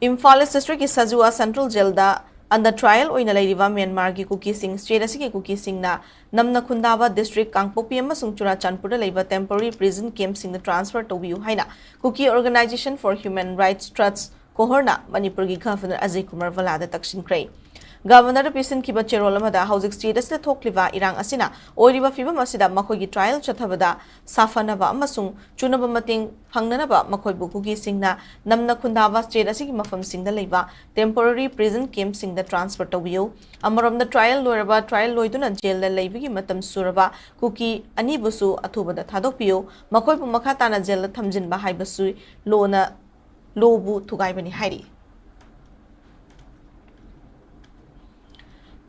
ꯏꯝꯐꯥꯜ ꯏꯁ ꯗꯤꯁꯇ꯭ꯔꯤꯛꯀꯤ ꯁꯖꯨꯋꯥ ꯁꯦꯟꯇ꯭ꯔꯦꯜ ꯖꯦꯜꯗ ꯑꯟꯗꯔ ꯇ꯭ꯔꯥꯏꯌꯦꯜ ꯑꯣꯏꯅ ꯂꯩꯔꯤꯕ ꯃ꯭ꯌꯥꯟꯃꯥꯔꯒꯤ ꯀꯨꯀꯤꯁꯤꯡ, ꯁ꯭ꯇꯦꯠ ꯑꯁꯤꯒꯤ ꯀꯨꯀꯤꯁꯤꯡꯅ ꯅꯝꯅ ꯈꯨꯟꯗꯥꯕ ꯗꯤꯁꯇ꯭ꯔꯤꯛ ꯀꯥꯡꯄꯣꯛꯄꯤ ꯑꯃꯁꯨꯡ ꯆꯨꯔꯥꯆꯥꯟꯄꯨꯔꯗ ꯂꯩꯕ ꯇꯦꯝꯄꯣꯔꯔꯤ ꯄ꯭ꯔꯤꯖꯟ ꯀꯦꯝꯞꯁꯤꯡꯗ ꯇ꯭ꯔꯥꯟꯁꯐꯔ ꯇꯧꯕꯤꯌꯨ ꯍꯥꯏꯅ Kuki Organisation for Human Rights Trust, ꯀꯣꯍꯣꯔꯅ ꯃꯅꯤꯄꯨꯔꯒꯤ ꯒꯚꯔꯅꯔ ꯑꯖꯌ ꯀꯨꯃꯥꯔ ꯚꯜꯂꯥꯗ ꯇꯛꯁꯤꯟꯈ꯭ꯔꯦ꯫ ꯒꯚꯔꯅꯔꯗ ꯄꯤꯁꯤꯟꯈꯤꯕ ꯆꯦꯔꯣꯜ ꯑꯃꯗ ꯍꯧꯖꯤꯛ ꯁ꯭ꯇꯦꯠ ꯑꯁꯤꯗ ꯊꯣꯛꯂꯤꯕ ꯏꯔꯥꯡ ꯑꯁꯤꯅ ꯑꯣꯏꯔꯤꯕ ꯐꯤꯕꯝ ꯑꯁꯤꯗ ꯃꯈꯣꯏꯒꯤ ꯇ꯭ꯔꯥꯏꯌꯦꯜ ꯆꯠꯊꯕꯗ ꯁꯥꯐꯅꯕ ꯑꯃꯁꯨꯡ ꯆꯨꯅꯕ ꯃꯇꯦꯡ ꯐꯪꯅꯅꯕ ꯃꯈꯣꯏꯕꯨ ꯀꯨꯀꯤꯁꯤꯡꯅ ꯅꯝꯅ ꯈꯨꯟꯗꯥꯕ ꯁ꯭ꯇꯦꯠ ꯑꯁꯤꯒꯤ ꯃꯐꯝꯁꯤꯡꯗ ꯂꯩꯕ ꯇꯦꯝꯄꯣꯔꯔꯤ ꯄ꯭ꯔꯤꯖꯟ ꯀꯦꯝꯞꯁꯤꯡꯗ ꯇ꯭ꯔꯥꯟꯁꯐꯔ ꯇꯧꯕꯤꯌꯨ꯫ ꯑꯃꯔꯣꯝꯗ ꯇ꯭ꯔꯥꯏꯌꯦꯜ ꯂꯣꯏꯔꯕ, ꯇ꯭ꯔꯥꯏꯌꯦꯜ ꯂꯣꯏꯗꯨꯅ ꯖꯦꯜꯗ ꯂꯩꯕꯒꯤ ꯃꯇꯝ ꯁꯨꯔꯕ ꯀꯨꯀꯤ ꯑꯅꯤꯕꯨꯁꯨ ꯑꯊꯨꯕꯗ ꯊꯥꯗꯣꯛꯄꯤꯌꯨ꯫ ꯃꯈꯣꯏꯕꯨ ꯃꯈꯥ ꯇꯥꯅ ꯖꯦꯜꯗ ꯊꯝꯖꯤꯟꯕ ꯍꯥꯏꯕꯁꯤ ꯂꯣꯅ ꯂꯣꯕꯨ ꯊꯨꯒꯥꯏꯕꯅꯤ ꯍꯥꯏꯔꯤ꯫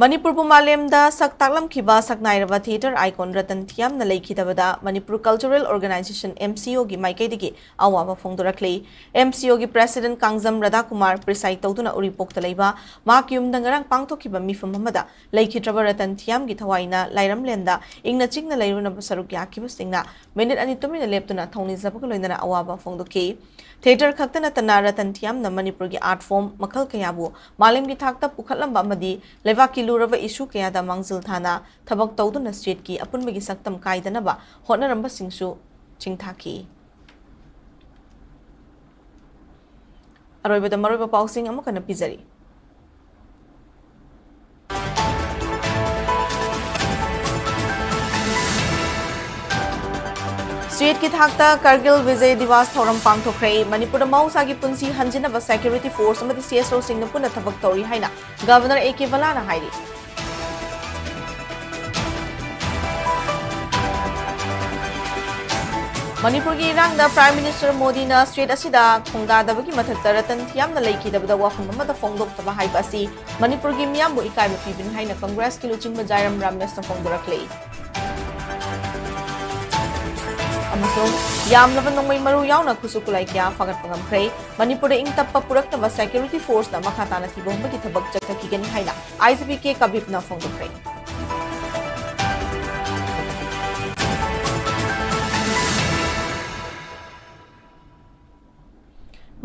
ꯃꯅꯤꯄꯨꯔꯕꯨ ꯃꯥꯂꯦꯝꯗ ꯁꯛ ꯇꯥꯛꯂꯝꯈꯤꯕ ꯁꯛꯅꯥꯏꯔꯕ theatre icon Ratan ꯊꯤꯌꯥꯝꯅ ꯂꯩꯈꯤꯗꯕꯗ Manipur Cultural Organisation, MCO ꯒꯤ ꯃꯥꯏꯀꯩꯗꯒꯤ ꯑꯋꯥꯕ ꯐꯣꯡꯗꯣꯔꯛꯂꯤ꯫ MCO ꯒꯤ president ꯀꯥꯡꯖꯝ ꯔꯥꯙꯥꯀꯨꯃꯥꯔ preside ꯇꯧꯗꯨꯅ ꯎꯔꯤꯄꯣꯛꯇ ꯂꯩꯕ ꯃꯍꯥꯛꯀꯤ ꯌꯨꯝꯗ ꯉꯔꯥꯡ ꯄꯥꯡꯊꯣꯛꯈꯤꯕ ꯃꯤꯐꯝ ꯑꯃꯗ ꯂꯩꯈꯤꯗ꯭ꯔꯕ ꯔꯇꯟ ꯊꯤꯌꯥꯝꯒꯤ ꯊꯋꯥꯏꯅ ꯂꯥꯏꯔꯝꯂꯦꯟꯗ ꯏꯪꯅ ꯆꯤꯛꯅ ꯂꯩꯔꯨꯅꯕ ꯁꯔꯨꯛ ꯌꯥꯈꯤꯕꯁꯤꯡꯅ minute ꯑꯅꯤ ꯇꯨꯃꯤꯟꯅ ꯂꯦꯞꯇꯨꯅ ꯊꯧꯅꯤꯖꯕꯒ ꯂꯣꯏꯅꯅ ꯑꯋꯥꯕ ꯐꯣꯡꯗꯣꯛꯈꯤ꯫ Theatre ꯈꯛꯇ ꯅꯠꯇꯅ ꯔꯇꯟ ꯊꯤꯌꯥꯝꯅ ꯃꯅꯤꯄꯨꯔꯒꯤ art form ꯃꯈꯜ ꯀꯌꯥꯕꯨ ꯃꯥꯂꯦꯝꯒꯤ ꯊꯥꯛꯇ ꯄꯨꯈꯠꯂꯝꯕ ꯑꯃꯗꯤ ꯂꯩꯕꯥꯛꯀꯤ ꯂꯨꯔꯕ issue ꯀꯌꯥꯗ ꯃꯥꯡꯖꯤꯜ ꯊꯥꯅ ꯊꯕꯛ ꯇꯧꯗꯨꯅ stateꯀꯤ ꯑꯄꯨꯟꯕꯒꯤ ꯁꯛꯇꯝ ꯀꯥꯏꯗꯅꯕ ꯍꯣꯠꯅꯔꯝꯕꯁꯤꯡꯁꯨ ꯆꯤꯡꯊꯥꯈꯤ꯫ ꯑꯔꯣꯏꯕꯗ ꯃꯔꯨꯑꯣꯏꯕ ꯄꯥꯎꯁꯤꯡ ꯑꯃꯨꯛ ꯍꯟꯅ ꯄꯤꯖꯔꯤ꯫ Stateꯀꯤ ꯊꯥꯛꯇ ꯀꯥꯔꯒꯤꯜ ꯕꯤꯖꯌ ꯗꯤꯋꯥꯁ ꯊꯧꯔꯝ ꯄꯥꯡꯊꯣꯛꯈ꯭ꯔꯦ꯫ ꯃꯅꯤꯄꯨꯔꯗ ꯃꯍꯧꯁꯥꯒꯤ ꯄꯨꯟꯁꯤ ꯍꯟꯖꯤꯟꯅꯕ security force ꯑꯃꯗꯤ CSOꯁꯤꯡꯅ ꯄꯨꯟꯅ ꯊꯕꯛ ꯇꯧꯔꯤ ꯍꯥꯏꯅ Governor A K ꯕꯂꯥꯅ ꯍꯥꯏꯔꯤ꯫ ꯃꯅꯤꯄꯨꯔꯒꯤ ꯏꯔꯥꯡꯗ Prime Minister ꯃꯣꯗꯤꯅ state ꯑꯁꯤꯗ ꯈꯣꯡꯗꯥꯗꯕꯒꯤ ꯃꯊꯛꯇ ꯔꯇꯟ ꯊꯤꯌꯥꯝꯅ ꯂꯩꯈꯤꯗꯕꯗ ꯋꯥꯐꯝ ꯑꯃꯠꯇ ꯐꯣꯡꯗꯣꯛꯇꯕ ꯍꯥꯏꯕ ꯑꯁꯤ ꯃꯅꯤꯄꯨꯔꯒꯤ ꯃꯤꯌꯥꯝꯕꯨ ꯏꯀꯥꯏꯕ ꯄꯤꯕꯅꯤ ꯍꯥꯏꯅ Congressꯀꯤ ꯂꯨꯆꯤꯡꯕ ꯖꯥꯏꯔꯥꯝ ꯔꯥꯃꯦꯁꯅ ꯐꯣꯡꯗꯣꯔꯛꯂꯤ꯫ ꯑꯃꯁꯨꯡ ꯌꯥꯝꯂꯕ ꯅꯣꯡꯃꯩ ꯃꯔꯨ ꯌꯥꯎꯅ ꯈꯨꯠꯁꯨ ꯈꯨꯠꯂꯥꯏ ꯀꯌꯥ ꯐꯥꯒꯠꯄ ꯉꯝꯈ꯭ꯔꯦ꯫ ꯃꯅꯤꯄꯨꯔꯗ ꯏꯪ ꯇꯞꯄ ꯄꯨꯔꯛꯅꯕ security forceꯅ ꯃꯈꯥ ꯇꯥꯅ ꯊꯤꯕ ꯍꯨꯝꯕꯒꯤ ꯊꯕꯛ ꯆꯠꯊꯈꯤꯒꯅꯤ ꯍꯥꯏꯅ IGP ꯀꯦ ꯀꯕꯤꯞꯅ ꯐꯣꯡꯗꯣꯛꯈ꯭ꯔꯦ꯫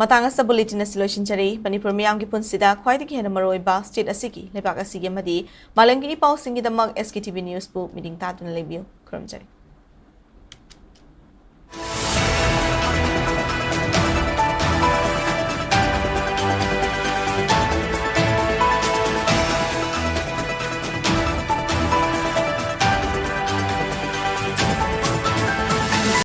ꯃꯇꯥꯡ ꯑꯁꯤꯗ bulletin ꯑꯁꯤ ꯂꯣꯏꯁꯤꯟꯖꯔꯤ꯫ ꯃꯅꯤꯄꯨꯔ ꯃꯤꯌꯥꯝꯒꯤ ꯄꯨꯟꯁꯤꯗ ꯈ꯭ꯋꯥꯏꯗꯒꯤ ꯍꯦꯟꯅ ꯃꯔꯨꯑꯣꯏꯕ state ꯑꯁꯤꯒꯤ, ꯂꯩꯕꯥꯛ ꯑꯁꯤꯒꯤ ꯑꯃꯗꯤ ꯃꯥꯂꯦꯝꯒꯤ ꯏ ꯄꯥꯎꯁꯤꯡꯒꯤꯗꯃꯛ SKTV Newsꯕꯨ ꯃꯤꯠꯌꯦꯡ ꯇꯥꯗꯨꯅ ꯂꯩꯕꯤꯌꯨ꯫ ꯈꯨꯔꯨꯝꯖꯔꯤ꯫